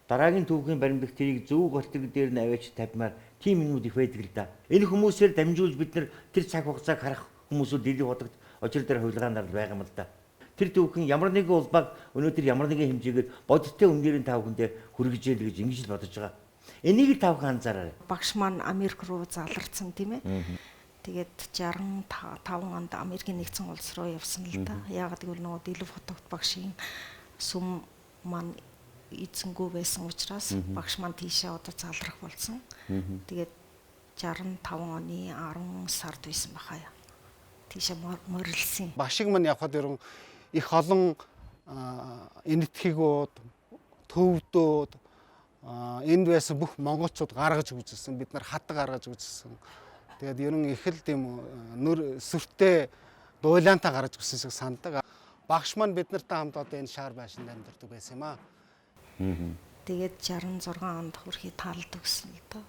дараагийн түүхийн баримтлагч тэрийг зөв голтог дээр нь аваач тавьмаар тийм юмнууд их байдаг л да. Энэ хүмүүсээр дамжуулж бид нар тэр цаг хугацааг харах хүмүүсүүд дэлхийн хотогт очир дээр хувилгаанаар л байгаа юм л да. Тэр түүхэн ямар нэгэн улбааг өнөөдөр ямар нэгэн хэмжээгээр бодиттой үнээр нь та бүхэндээ хүргэж ийл гэж ингэж л бодож байгаа. Энийг л та бүхэн анзаараарай. Багш маань Америк руу заларсан тийм ээ. Тэгээд 65 онд Америкийн нэгдсэн улс руу явсан л да. Яагаад гэвэл нөгөө Дэлэв хотогт багшийн сүм маань эзэнгүй байсан учраас багш маань тийшээ одоо залрах болсон. Тэгээд 65 оны 10 сард байсан бахаа. Тийшээ морилсан. Багшиг маань явхад ер нь их олон энэтхэгүүд, төвдүүд энд байсан бүх монголчууд гаргаж үзсэн. Бид нар хатаг гаргаж үзсэн. Тэгээд ер нь их л тийм нүр сүртэй дуйлаантай гаргаж үзсэн шиг сандаг. Багш маань бид нартай хамт одоо энэ шар байшинд амьдардаг байсан юм аа. Тэгээд 66 онд хөрхий таалд өгсөн л доо.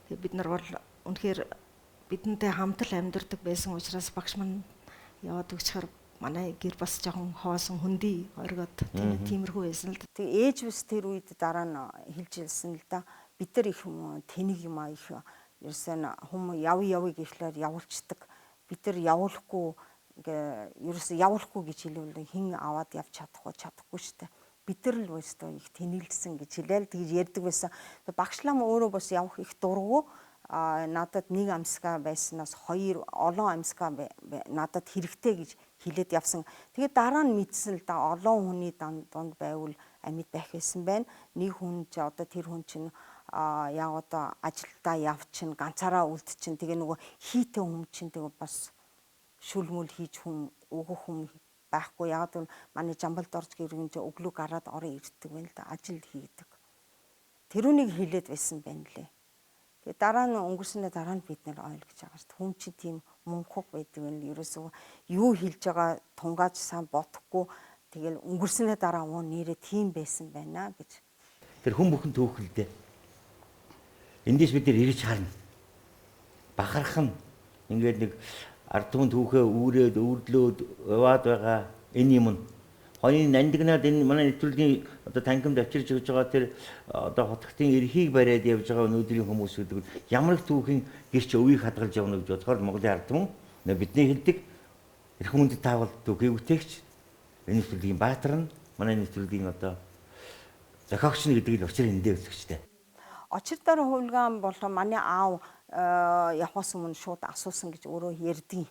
Тэгээд бид нар бол үнэхээр бидэнтэй хамт л амьдардаг байсан учраас багш маань яваад өгчхөр манай гэр бас жоохон хоосон хөндөй оргиод тиймэрхүү байсан л. Тэг ээж бас тэр үед дараа нь хэлж ирсэн л да. Бид нар их тэнэг юм аа их Ерөөсөө хүм яв явъя гэхлээр явуулцдаг. Бид нар явуулахгүй ингээ ерөөсөө явуулахгүй гэж хэлвэл хэн аваад явж чадахгүй шүү дээ. Бид нар л өстөө их тэнэлсэн гэж хэлээл тэгж ярьдаг байсан. Багш лам өөрөө бас явах их дургу. Надад нэг амьсгаа байснаас хоёр олон амьсгаа надад хэрэгтэй гэж хэлээд явсан. Тэгээд дараа нь мэдсэн л да, олон хүний дунд байвал амьд байх байсан байна. Нэг хүн чи одоо тэр хүн чинь яг одоо ажилдаа явчин, ганцаараа үлдчин. Тэгээ нөгөө хийтэн хүн чинь тэгээ бас шүлмүл хийж хүн өгөх хүн байхгүй. Яг бол манай Жамбалд орж гэргэн чи өглөө гараад орон ирдэг байна л да, ажил хийдэг. Тэрүүнийг хэлээд байсан байна лээ. Тэгээ дараа нь өнгөрснөө дараа нь бид нэр ойлгож байгаа шүү дээ. Хүн чинь тийм мунхаг байдаг юм. Ерөөсөө юу хэлж байгаа тунгааж сан бодохгүй тэгэл өнгөрснөө дараа уу нэрээ тийм байсан байна гэж. Тэр хүн бүхэн түүхэлдэ. Эндээс бид нэр ирж харна. Бахарх нь ингээд нэг ард түмэн түүхээ үүрээд өвдлөөд яваад байгаа энэ юм нь хонин нандигнаад энэ манай нэвтрүүлгийн одоо танхимд авчирч өгж байгаа тэр одоо хотгтын эрхийг бариад явж байгаа өнөөдрийн хүмүүс гэдэг нь ямар их түүхийн гэрч өвийг хадгалж явна гэж бодохоор Монголын ард түмэн бидний хэлдэг эрхэм хүндэт таавал түүхийг бүтээгч энэ нэвтрүүлгийн баатар нь манай нэвтрүүлгийн одоо зохиогч нь гэдэг л учир эндээ үзэгчтэй. Очир дараа хувилгаан болон манай аав явахаас өмнө шууд асуусан гэж өөрөө ярьдیں۔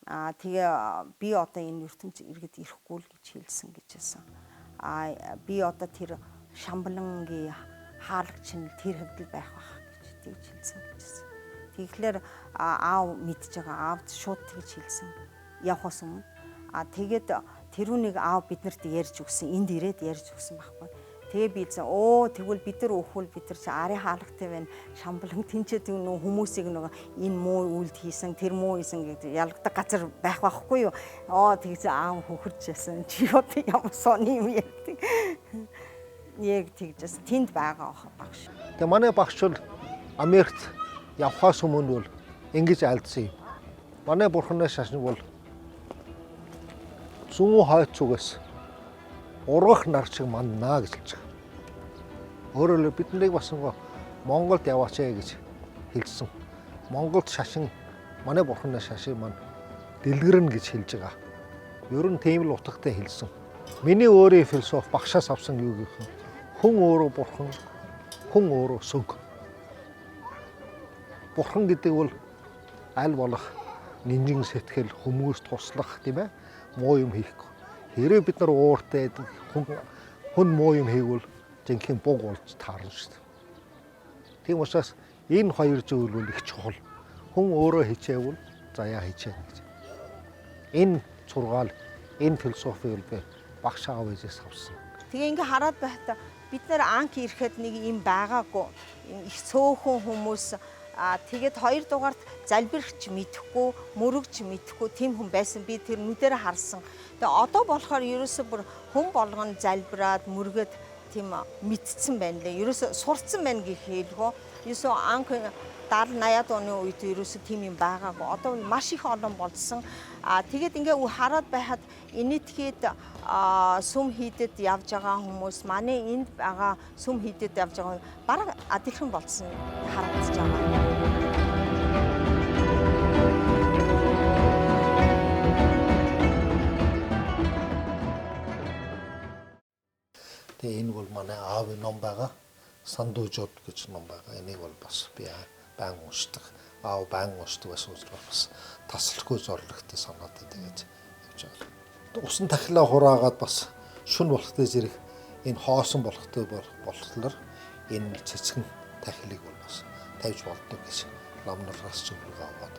Тэгээ би одоо энэ ертөнц иргэд ирэхгүй л гэж хэлсэн гэж хэлсэн. Би одоо тэр Шамблангийн хаалгач нь тэр хэвдэл байх байх гэж тэгж хэлсэн гэж хэлсэн. Тэгэхээр аав мэдж байгаа, аавд шууд тэгж хэлсэн. Явахаас өмнө. Тэгээд тэрүүнийг аав биднэрт ярьж өгсөн, энд ирээд ярьж өгсөн байхгүй. Тэгээ би хэлсэн, тэгвэл бид нар өхвөл бид нар чи арын хаалгатай байна. Шамблан тэнцээ тэг нөө хүмүүсийг нөгөө энэ муу үйлд хийсэн, тэр муу хийсэн гэдэг ялгадаг газар байх байхгүй юу? Тэгсэн аав хөхөрч ясан. Чи одоо ямар сони юм ярьдаг. Яг тэгжсэн. Тэнд байгаа багш. Тэгээ манай багш бол Америкт явхаас өмнө бол ингэж альдсан юм. Манай бурхны шашин бол зүүн хойд зүгээс ургах нар шиг маннаа гэж хэлж байгаа. Өөрөөр бид нарыг бас Монголд яваач ээ гэж хэлсэн. Монголд шашин манай бурхны шашин маань дэлгэрнэ гэж хэлж байгаа. Ер нь тийм л утгатай хэлсэн. Миний өөрийн философи багшаас авсан юу гэх юм? Хүн өөрөө бурхан, хүн өөрөө сүг. Бурхан гэдэг бол аль болох нинжин сэтгэл, хүмүүс туслах тийм ээ, муу юм хийхгүй. Хэрэг бид нар ууртай хүн муу юм хийгвэл жинхэнэ буг болж таарна шүү дээ. Тийм учраас энэ хоёр зүйл бол их чухал. Хүн өөрөө хичээвэл заяа хичээнэ гэж. Энэ сургаал, энэ философи бол би багш аав ээжээс авсан. Тэгээ ингээ хараад байхдаа бид нэр анх ирэхэд нэг юм байгаагүй. Их цөөхөн хүмүүс тэгээд хоёр дугаарт залбирч мэдэхгүй, мөрөгч мэдэхгүй тийм хүн байсан. Би тэр нүдээр харсан. Тэгээ одоо болохоор ерөөсөө бүр хүн болгон залбираад мөргöd тийм мэдсэн байна лээ. Ерөөсөө сурцсан байна гэх хэлгөө. Ерөөсөө анх 70 80-аад оны үед ерөөсөө тийм юм байгаагүй. Одоо маш их олон болсон. Тэгээд ингээ хараад байхад энэтхэд сүм хийдэд явж байгаа хүмүүс, манай энд байгаа сүм хийдэд явж байгаа бараг адилхан болсон харагдаж байгаа. Тэгээ энэ бол манай аавын ном байгаа. Сандуужууд гэж ном байгаа. Энийг бол бас би баян уншдаг. Аав баян уншдаг байсан учраас бас таслахгүй зоригтой санаад тэгэж явж байгаа. Усан тахилаа хураагаад бас шүн болохтой зэрэг энэ хоосон болохтой болохоор энэ цэцгэн тахилыг бол бас тавьж болдог гэж лам нараас зөвлөгөө аваад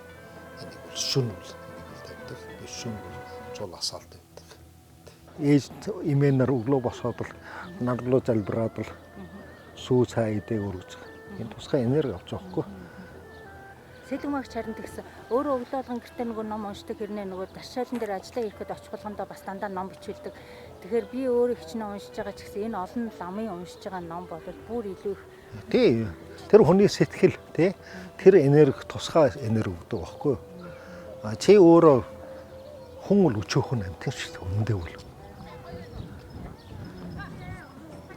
энийг бол шүн бол энийг бол тавьдаг. Шүн бол зул асаалт тавьдаг. Ээж имэнэр өглөө босоод л нарлуу залбираад л сүү цай идэх өргөж. Энэ тусгай энерги авч байгаа хгүй. Сэлэг магч харин тэгсэн. Өөрөө өглөө болгон гэртээ нөгөө ном уншдаг хэрнээ нөгөө ташаалан дээр ажиллаа ирэхэд очих болгондоо бас дандаа ном бичүүлдэг. Тэгэхээр би өөрөө хичнээн уншиж байгаа ч гэсэн энэ олон ламын уншиж байгаа ном бол бүр илүү их. Тий. Тэр хүний сэтгэл тий. Тэр энерги тусгай энерги өгдөг байхгүй юу? А чи өөрөө хүн бол өчөөхөн амтэн шүү дээ. Үндэ бол.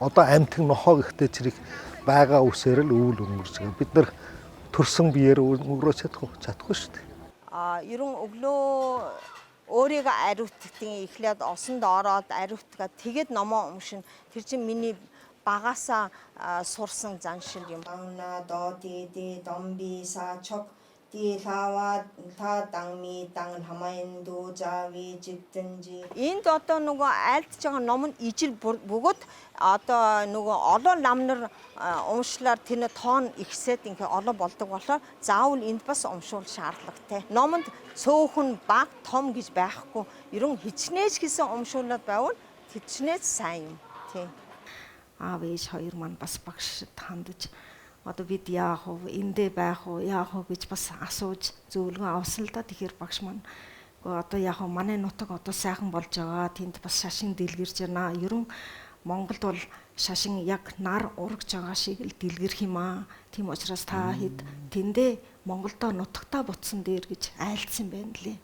Одоо амтэн нохоо гэхдээ зэрэг байгаа үсээр л өвөл өнгөрч байгаа. Бид нар Төрсөн биеэр өнгөрөөж чадахгүй шүү дээ. А ерөн өглөө өөрийгөө ариутгтیں۔ Эхлээд осонд ороод ариутгаад тэгээд номоо уншина. Тэр чинь миний багасаа сурсан заншил юм. Ангна до ди ди домби са чок ди лава та дангми дан хамаинду зави жигдэнжи. Энд одоо нөгөө айлдж байгаа ном нь ижил бөгөөд одоо нөгөө олон лам нар уншлаар тэр тоон ихсээд ингээ олон болдог болохоор заавал энд бас уншуул шаардлагатай. Номонд цөөхөн баг том гэж байхгүй. Ерөн хичнээн ч гэсэн уншуулад байвал тэчнээ сайн юм. Тийм. Аав ээж хоёр маань бас багшд хандаж одоо бид яах вэ? Эндээ байх уу? Яах вэ гэж бас асууж зөвлөгөө авсан л да. Тэгэхээр багш маань одоо яах вэ? Манай нутаг одоо сайхан болж байгаа. Тэнд бас шашин дэлгэрж байна. Ерөн Монголд бол шашин яг нар урагж байгаа шиг л дэлгэрэх юм аа. Тийм учраас та хэд тэндээ Монголдо нутагтаа буцсан дээр гэж айлдсан байна лээ.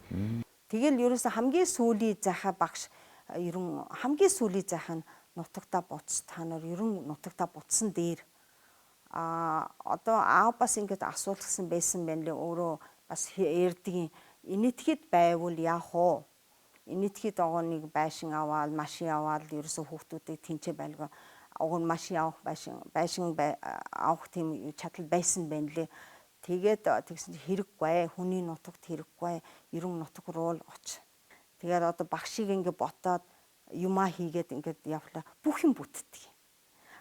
Тэгэл ерөөсө хамгийн сүүлийн захаа багш ерөн хамгийн сүүлийн захаа нь нутагтаа буц, та нар ерөн нутагтаа буцсан дээр а одоо аав бас ингэж асуулгасан байсан байна лээ. Өөрөө бас ярьдгийн энэтхэд байвал яах вэ? Энэтхэд огоо нэг байшин аваад, машин аваад ерөөсө хүүхдүүдийг тэнцээ байлгаа. Уг нь машин авах байшин авах тийм чадал байсан байна лээ. Тэгээд тэгсэн чинь хэрэггүй, хүний нутагт хэрэггүй, ерөн нутаг руу л оч. Тэгээд одоо багшийг ингэ ботоод юмаа хийгээд ингээд явлаа. Бүх юм бүтдэг.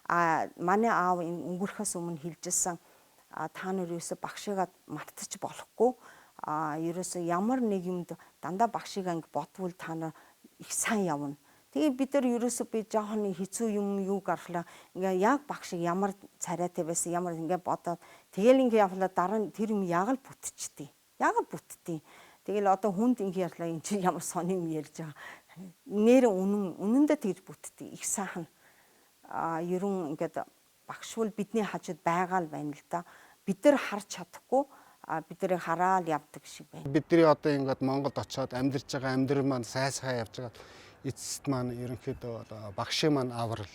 А манай аав энэ өнгөрөхөөс өмнө хэлжсэн та нар ерөөсө багшигаа мартаж болохгүй. А ерөөсө ямар нэг юмд дандаа багшигаа ингэ бодвол та нар их сайн явна. Тэгээ бид нар ерөөсө би жоохон хэцүү юм юу гарглаа. Ингээ яг багшиг ямар царайтай байсан ямар ингээ бодоод тэгэл ингээ явлаа дараа нь тэр юм яг л бүтчихдээ. Яг л бүтдیں۔ Тэгэл одоо хүнд ингээ ярьлаа энэ чинь ямар сони юм ярьж байгаа. Нэр үнэн үнэндээ тэгж бүтдээ. Их сайхан. А ерөн ингээд багшвал бидний хажууд байгаа л байна л да. Бид нар харж чадахгүй бид нарыг хараал явдаг шиг байна. Бидний одоо ингээд Монголд очиод амьдарч байгаа амьдрал маань сай сай явж байгаа. Эцэст маань ерөнхийдөө багшийн маань аврал.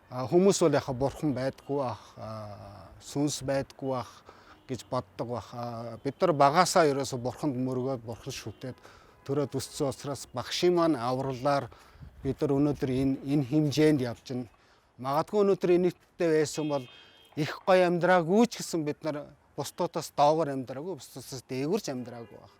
Хүмүүс бол яхаа бурхан байдгүй ах, сүнс байдгүй ах гэж боддог бах. Бид нар багасаа ерөөсө бурханд мөргөөд бурхан шүтээд төрөөд өссөн учраас багшийн маань авралаар бид нар өнөөдөр энэ хэмжээнд явж байна. Магадгүй өнөөдөр энэтэй байсан бол их гоё амьдраагүй ч гэсэн бид нар бусдуудаас доогоор амьдраагүй, бусдуудаас дээгүүрч амьдраагүй байх.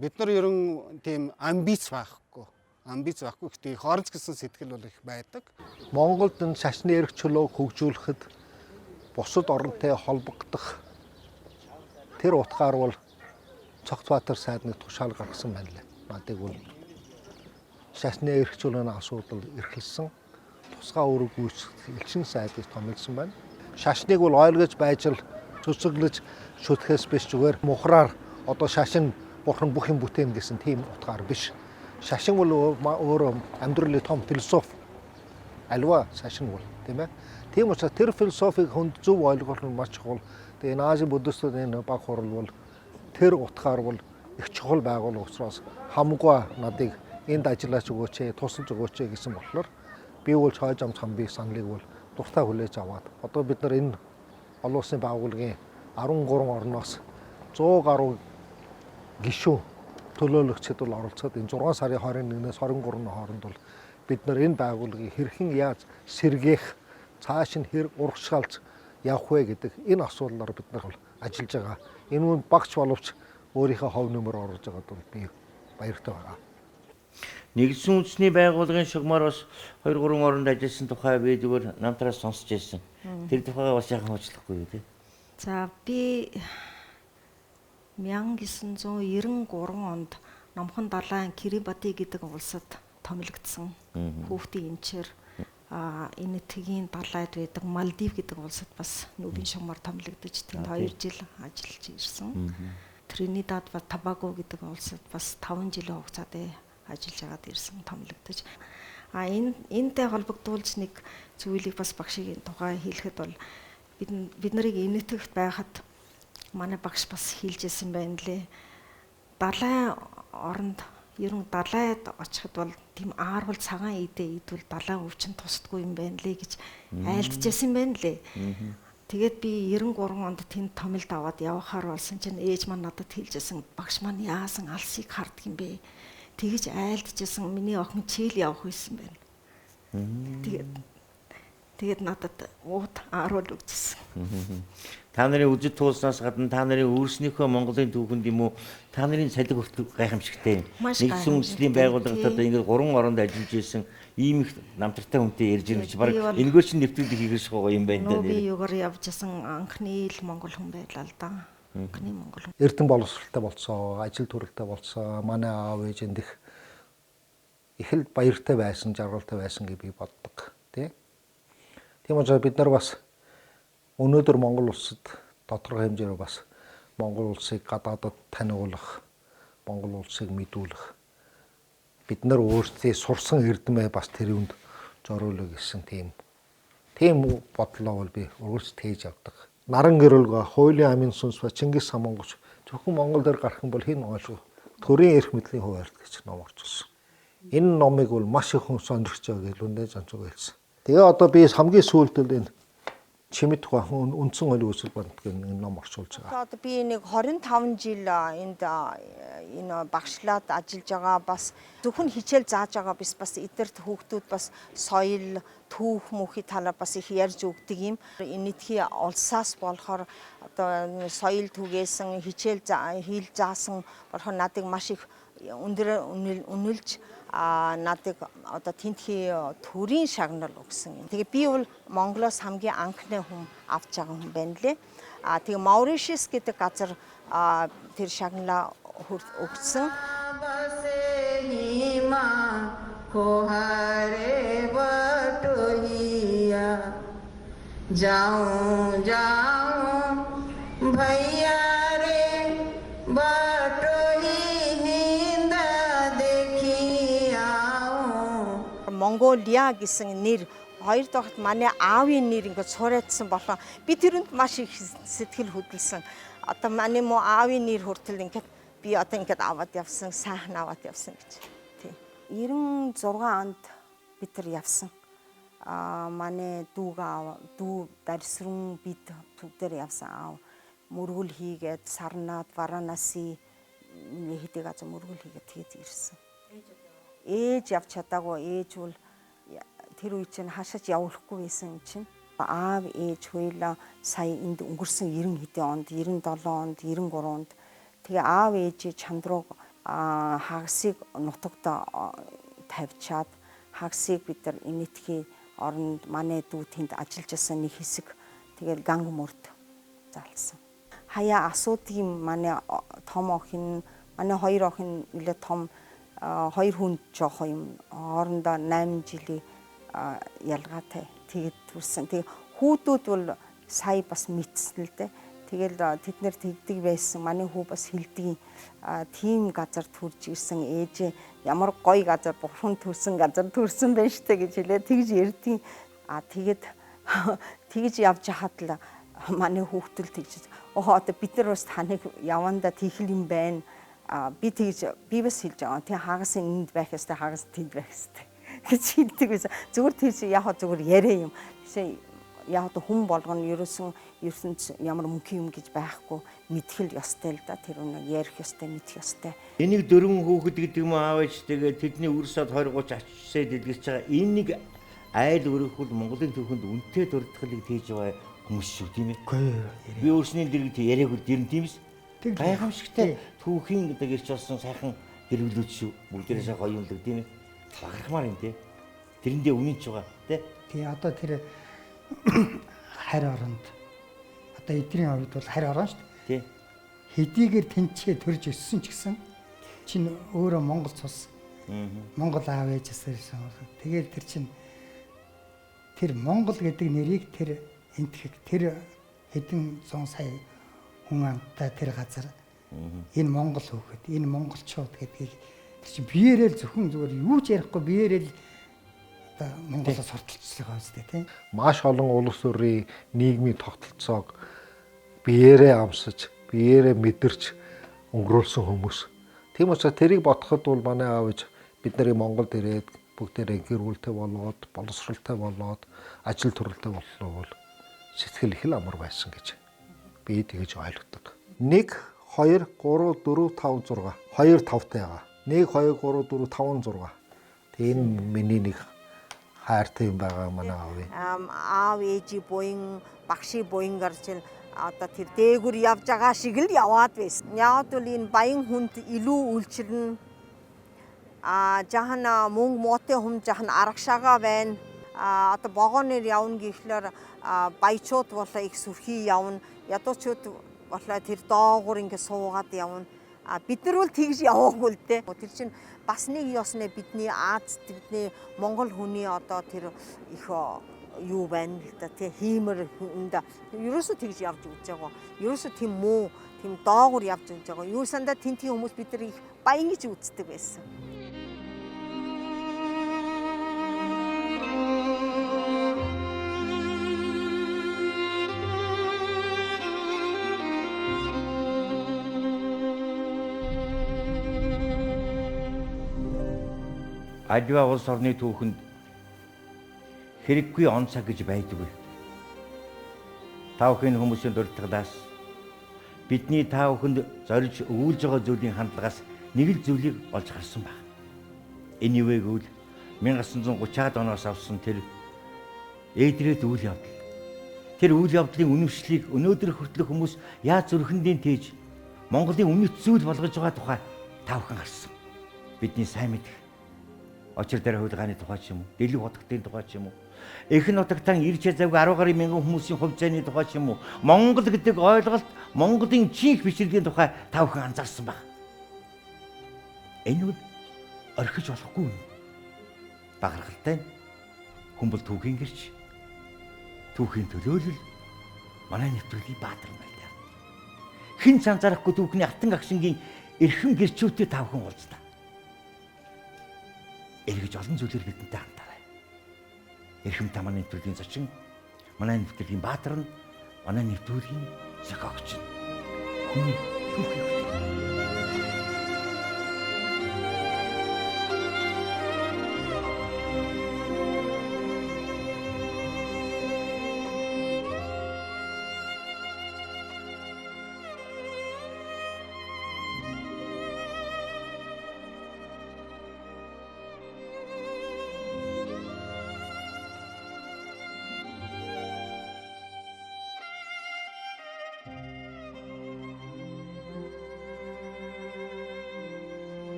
Бид нар ерөн тийм амбиц байхгүй. Амбиц байхгүй. Гэхдээ их орж гэсэн сэтгэл бол их байдаг. Монголд энэ шашны эрх чөлөөг хөгжүүлэхэд бусад оронтой холбогдох тэр утгаар бол Цогцбаатар сайд нэг тушаал гаргасан байна лээ. Надыг бол шашны эрх чөлөөний асуудал эрхэлсэн тусгай үүрэг гүйцэтгэх элчин сайдыг томилсон байна. Шашныг бол ойлгож байж л цэцэглэж шүтгэхээс биш зүгээр мухраар одоо шашин бурхан бүх юм бүтээн гэсэн тийм утгаар биш. Шашин бол өөрөө амьдралын том философи. Альва шашин бол тийм ээ. Тийм учраас тэр философиг хүнд зөв ойлгох нь маш чухал. Тэгээ энэ Азийн буддистуудын энэ баг хурал бол тэр утгаар бол их чухал байгууллага учраас хамгүй надыг энд ажиллаач өгөөч, тусалж өгөөч гэсэн болохоор би бол Хойд зам цамбыг саналыг бол дуртай хүлээж аваад одоо бид нар энэ олон улсын байгууллагын 13 орноос 100 гаруй гишүүн төлөөлөгчид бол оролцоод энэ 6 сарын 21-ээс 23-ны хооронд бол бид нар энэ байгууллагыг хэрхэн яаж сэргээх, цааш нь хэр урагшаалж явах вэ гэдэг энэ асуудлаар бид нар бол ажиллаж байгаа. Энэ үн багч боловч өөрийнхөө хов нөмөр оруулж байгаад бол би баяртай байгаа. Нэгдсэн үндэсний байгууллагын шугамар бас 2 3 оронд ажилласан тухай би зүгээр намтраас сонсч байсан. Тэр тухайгаа бас яхан уучлахгүй юу те? За би 1993 онд Номхон далайн Кирибати гэдэг улсад томилогдсон. Хүүхдийн эмчээр Энэтхэгийн далайд байдаг Малдив гэдэг улсад бас нүбийн шугамар томилогдож тэнд 2 жил ажиллаж ирсэн. Тринидад ба Табаго гэдэг улсад бас 5 жилийн хугацаатай ажиллаж агаад ирсэн томилогдож. А энэтэй холбогдуулж нэг зүйлийг бас багшийн тухай хэлэхэд бол бид нарыг Энэтхэгт байхад манай багш бас хэлжсэн байна лээ. Далайн оронд ерөн далайд очиход бол тийм аарвал цагаан идэ идвэл далайн өвчин тусдгүй юм байна лээ гэж айлтжсэн байна лээ. Тэгээд би 93 онд тэнд томилд аваад явахаар болсон чинь ээж маань надад хэлжсэн, багш маань яасан алсыг харддаг юм бэ? Тэгэж айлдчихсан, миний охин чийл явах байсан байна. Тэгээд надад уут аруул өгчсэн. Та нарын үзэл туулснаас гадна та нарын өөрснийхөө Монголын түүхэнд юм уу, та нарын салиг хүртэл гайхамшигтай. Нэгдсэн үндэсний байгууллагад одоо ингээд 3 оронд ажиллаж исэн ийм их намтартай хүнтэй ярьж ирэх чи баг энэгээр чинь нэвтрүүлэг хийгээс байгаа юм байна да. Би юугаар явжсэн анхны л монгол хүн байлаа л да. Анхны монгол хүн. Эрдэм боловсралтай болцоо, ажил төрөлтэй болцоо, манай аав ээж эндэх их л баяртай байсан, жаргалтай байсан гэж би боддог, тий. Тийм учраас бид нар бас өнөөдөр Монгол улсад тодорхой хэмжээгээр бас Монгол улсыг гадаадад таниулах, Монгол улсыг мэдүүлэх, бид нар өөрсдөө сурсан эрдмээ бас тэр юунд зориулъя гэсэн тийм бодлоо бол би өргөж тээж явдаг. Наран гэрэлгөө, хуулийн амын сүнс ба Чингис Самонгоч зөвхөн Монгол дээр гарах юм бол хэн ойлгох? Төрийн эрх мэдлийн хуваарь гэж ном орчихсон. Энэ номыг бол маш их хүн сонирхож байгаа гэж Лүндэ Жанцуг хэлсэн. Тэгээ одоо би хамгийн сүүлд л энэ Чимэт хүн үндсэн хуулийн үүсэл банд гэх энэ ном орчуулж байгаа. Одоо би нэг 25 жил энд энэ багшлаад ажиллаж байгаа, бас зөвхөн хичээл зааж байгаа биш, бас эдэрт хүүхдүүд бас соёл, түүх мөнхийн талаар бас их ярьж өгдөг юм. Энэтхий улсаас болохоор одоо соёл түгээсэн, хичээл хэл заасан болохоор надыг маш их өндөр үнэлж надыг одоо тентхий төрийн шагнал өгсөн юм. Тэгээ би бол Монголоос хамгийн анхны хүн авч байгаа хүн байна лээ. Тэгээ Мауришис гэдэг газар тэр шагналаа өгсөн. Монголиа гэсэн нэр хоёр дахьд манай аавын нэр ингээд цуураадсан болон би тэрэнд маш их сэтгэл хөдлөсөн. Одоо манай муу аавын нэр хүртэл ингээд би одоо ингээд аваад явсан, сайхан аваад явсан гэж. Тий. 96 онд бид нар явсан. Манай дүү дарсрын бид бүгдээр явсан аав. Мөргөл хийгээд Сарнад, Варанаси хэдий газар мөргөл хийгээд тэгээд ирсэн. Ээж явж чадаагүй, ээж бол тэр үе чинь хашаач явуулахгүй байсан юм чинь. Аав ээж хоёулаа сая энд өнгөрсөн 90 хэдэн онд, 97 онд, 93 онд тэгээ аав ээжийн чандрууг хагасыг нутагт тавьчаад хагасыг бид нар Энэтхий оронд манай дүү тэнд ажиллаж байсан нэг хэсэг тэгээд ганг мөрд залсан. Хаяа асуудаг юм манай том охин, манай хоёр охин нэлээ том, хоёр хүн жоох юм хоорондоо 8 жилийн ялгаатай тэгээд төрсэн. Тэгээ хүүдүүд бол сая бас мэдсэн л дээ. Тэгэл тэд нэр тэгдэг байсан. Манай хүү бас хэлдэг тийм газар төрж ирсэн, ээжээ ямар гоё газар, бурхан төрсэн газар төрсэн байх штэ гэж хэлээ. Тэгж ярьдیں۔ Тэгээд тэгж явж хахад л манай хүүхдэл тэгж одоо бид нар бас таныг явандаа тийхэл юм байна. Би тэгж би бас хэлж байгаа. Тэг хагас энд байх ёстой, хагас тэнд байх ёстой гэж хэлдэг байсан. Зүгээр тийш яг зүгээр яриа юм. Тэгсэн яг хүн болгоно ерөөсөн ертөнц ямар мөнхийн юм гэж байхгүй мэдхэл ёстой л да. Тэр үнэ ярих ёстой, мэдэх ёстой. Энийг дөрвөн хүүхэд гэдэг юм аав ээжтэйгээ тэдний үрсад 20 30 ачсаа дэлгэрч байгаа. Энэ нэг айл өрөөхөл Монголын түүхэнд үнэтэй дурдгалыг хийж байгаа хүмүүс шүү, тийм ээ. Би өөрсний дэргэд яриаг үл ер нь тийм эс. Гайхамшигтай түүхийн гэдэг ирч болсон сайхан дэргэлүүд шүү. Бүгдээрээ гоё юм л тийм ээ. Багархмаар юм тий. Тэрэндээ үнэн ч байгаа тий. Тий, одоо тэр харь оронд одоо эдний хувьд бол харь орон шүү дээ. Тий. Хэдийгээр тэнцээ төрж өссөн ч гэсэн чинь өөрөө Монгол цус. Монгол аав ээжээс ирсэн. Тэгээд тэр чинь тэр Монгол гэдэг нэрийг тэр энтгэх тэр хэдэн зуун сая хүн амттай тэр газар энэ Монгол хүүхэд, энэ монголчууд гэдгийг тэр чинь биеэрээ л зөвхөн зүгээр юу ч ярихгүй биеэрээ л одоо Монголоос сурталчлах байгаа үстэй тийм. Маш олон улс төрийн нийгмийн тогтолцоог биеэрээ амсаж, биеэрээ мэдэрч өнгөрүүлсэн хүмүүс. Тийм учраас тэрийг бодоход бол манай аав ээж бид нарыг Монголд ирээд бүгдээрээ гэр бүлтэй болоод, боловсралтай болоод, ажил төрөлтэй боллоо бол Сэтгэл их л амар байсан гэж би тэгэж ойлгодог. 1 2 3 4 5 6 2 5-тай байгаа. 1 2 3 4 5 6. Тэг энэ миний нэг хайртай юм байгаа манай аавын. Аав ээжи буян багшийн буянгаар чинь одоо тэр дээгүр явж байгаа шиг л яваад байсан. Яг бол энэ баян хүнд илүү үйлчилнэ. А жахан мөнгө муутай хүн жахан арагшаага байна. А одоо вагоноор явна гэхлээр баячууд болоо их сүрхий явна. Ядуучууд болоо тэр доогуур ингэ суугаад явна. А бид нар бол тэгж яваагүй л дээ. Тэр чинь бас нэг ёсны бидний Аз бидний Монгол хүний одоо тэр их юу байна л да тий хиймэр хүнд ерөөсөө тэгж явж үзэж байгаа. Ерөөсөө тийм муу тийм доогуур явж үзэж байгаа. Юу сандаа тентгийн хүмүүс бид нар их баян гэж үздэг байсан. Аливаа улс орны түүхэнд хэрэггүй он цаг гэж байдгүй. Та бүхэн хүмүүсийн дурдгалаас бидний та бүхэнд зорж өгүүлж байгаа зүйлийн хандлагаас нэг л зүйлийг олж харсан баг. Энэ юу вэ гэвэл 1930-аад оноос авсан тэр ээдрээд үйл явдал. Тэр үйл явдлын үнэмшлийг өнөөдөр хүртэлх хүмүүс яаж зүрхэндээ тээж Монголын үнэт зүйл болгож байгаа тухай та бүхэн харсан. Бидний сайн мэдэх очир дээр хулгайны тухай ч юм уу, дэлэг хотгтын тухай ч юм уу, Эх нутагтан ирж завгүй 10 гаруй мянган хүмүүсийн хувь зайны тухай ч юм уу, Монгол гэдэг ойлголт, Монголын чих бишрэлийн тухай та бүхэн анзаарсан баг. Энэ бол орхиж болохгүй юм. Бахархалтай хүн бол түүхийн гэрч, түүхийн төлөөлөл манай нэвтрүүлгийн баатар юм байна. Хэн ч анзаарахгүй түүхний алтан агшингийн эрхэм гэрчүүтэй та бүхэн уулзлаа. Эргэж олон зүйлээр бидэнтэй хамтаарай. Эрхэм та манай нэвтрүүлгийн зочин, манай нэвтрүүлгийн баатар нь, манай нэвтрүүлгийн зохиогч нь. Хүний түүхийг бүтээн.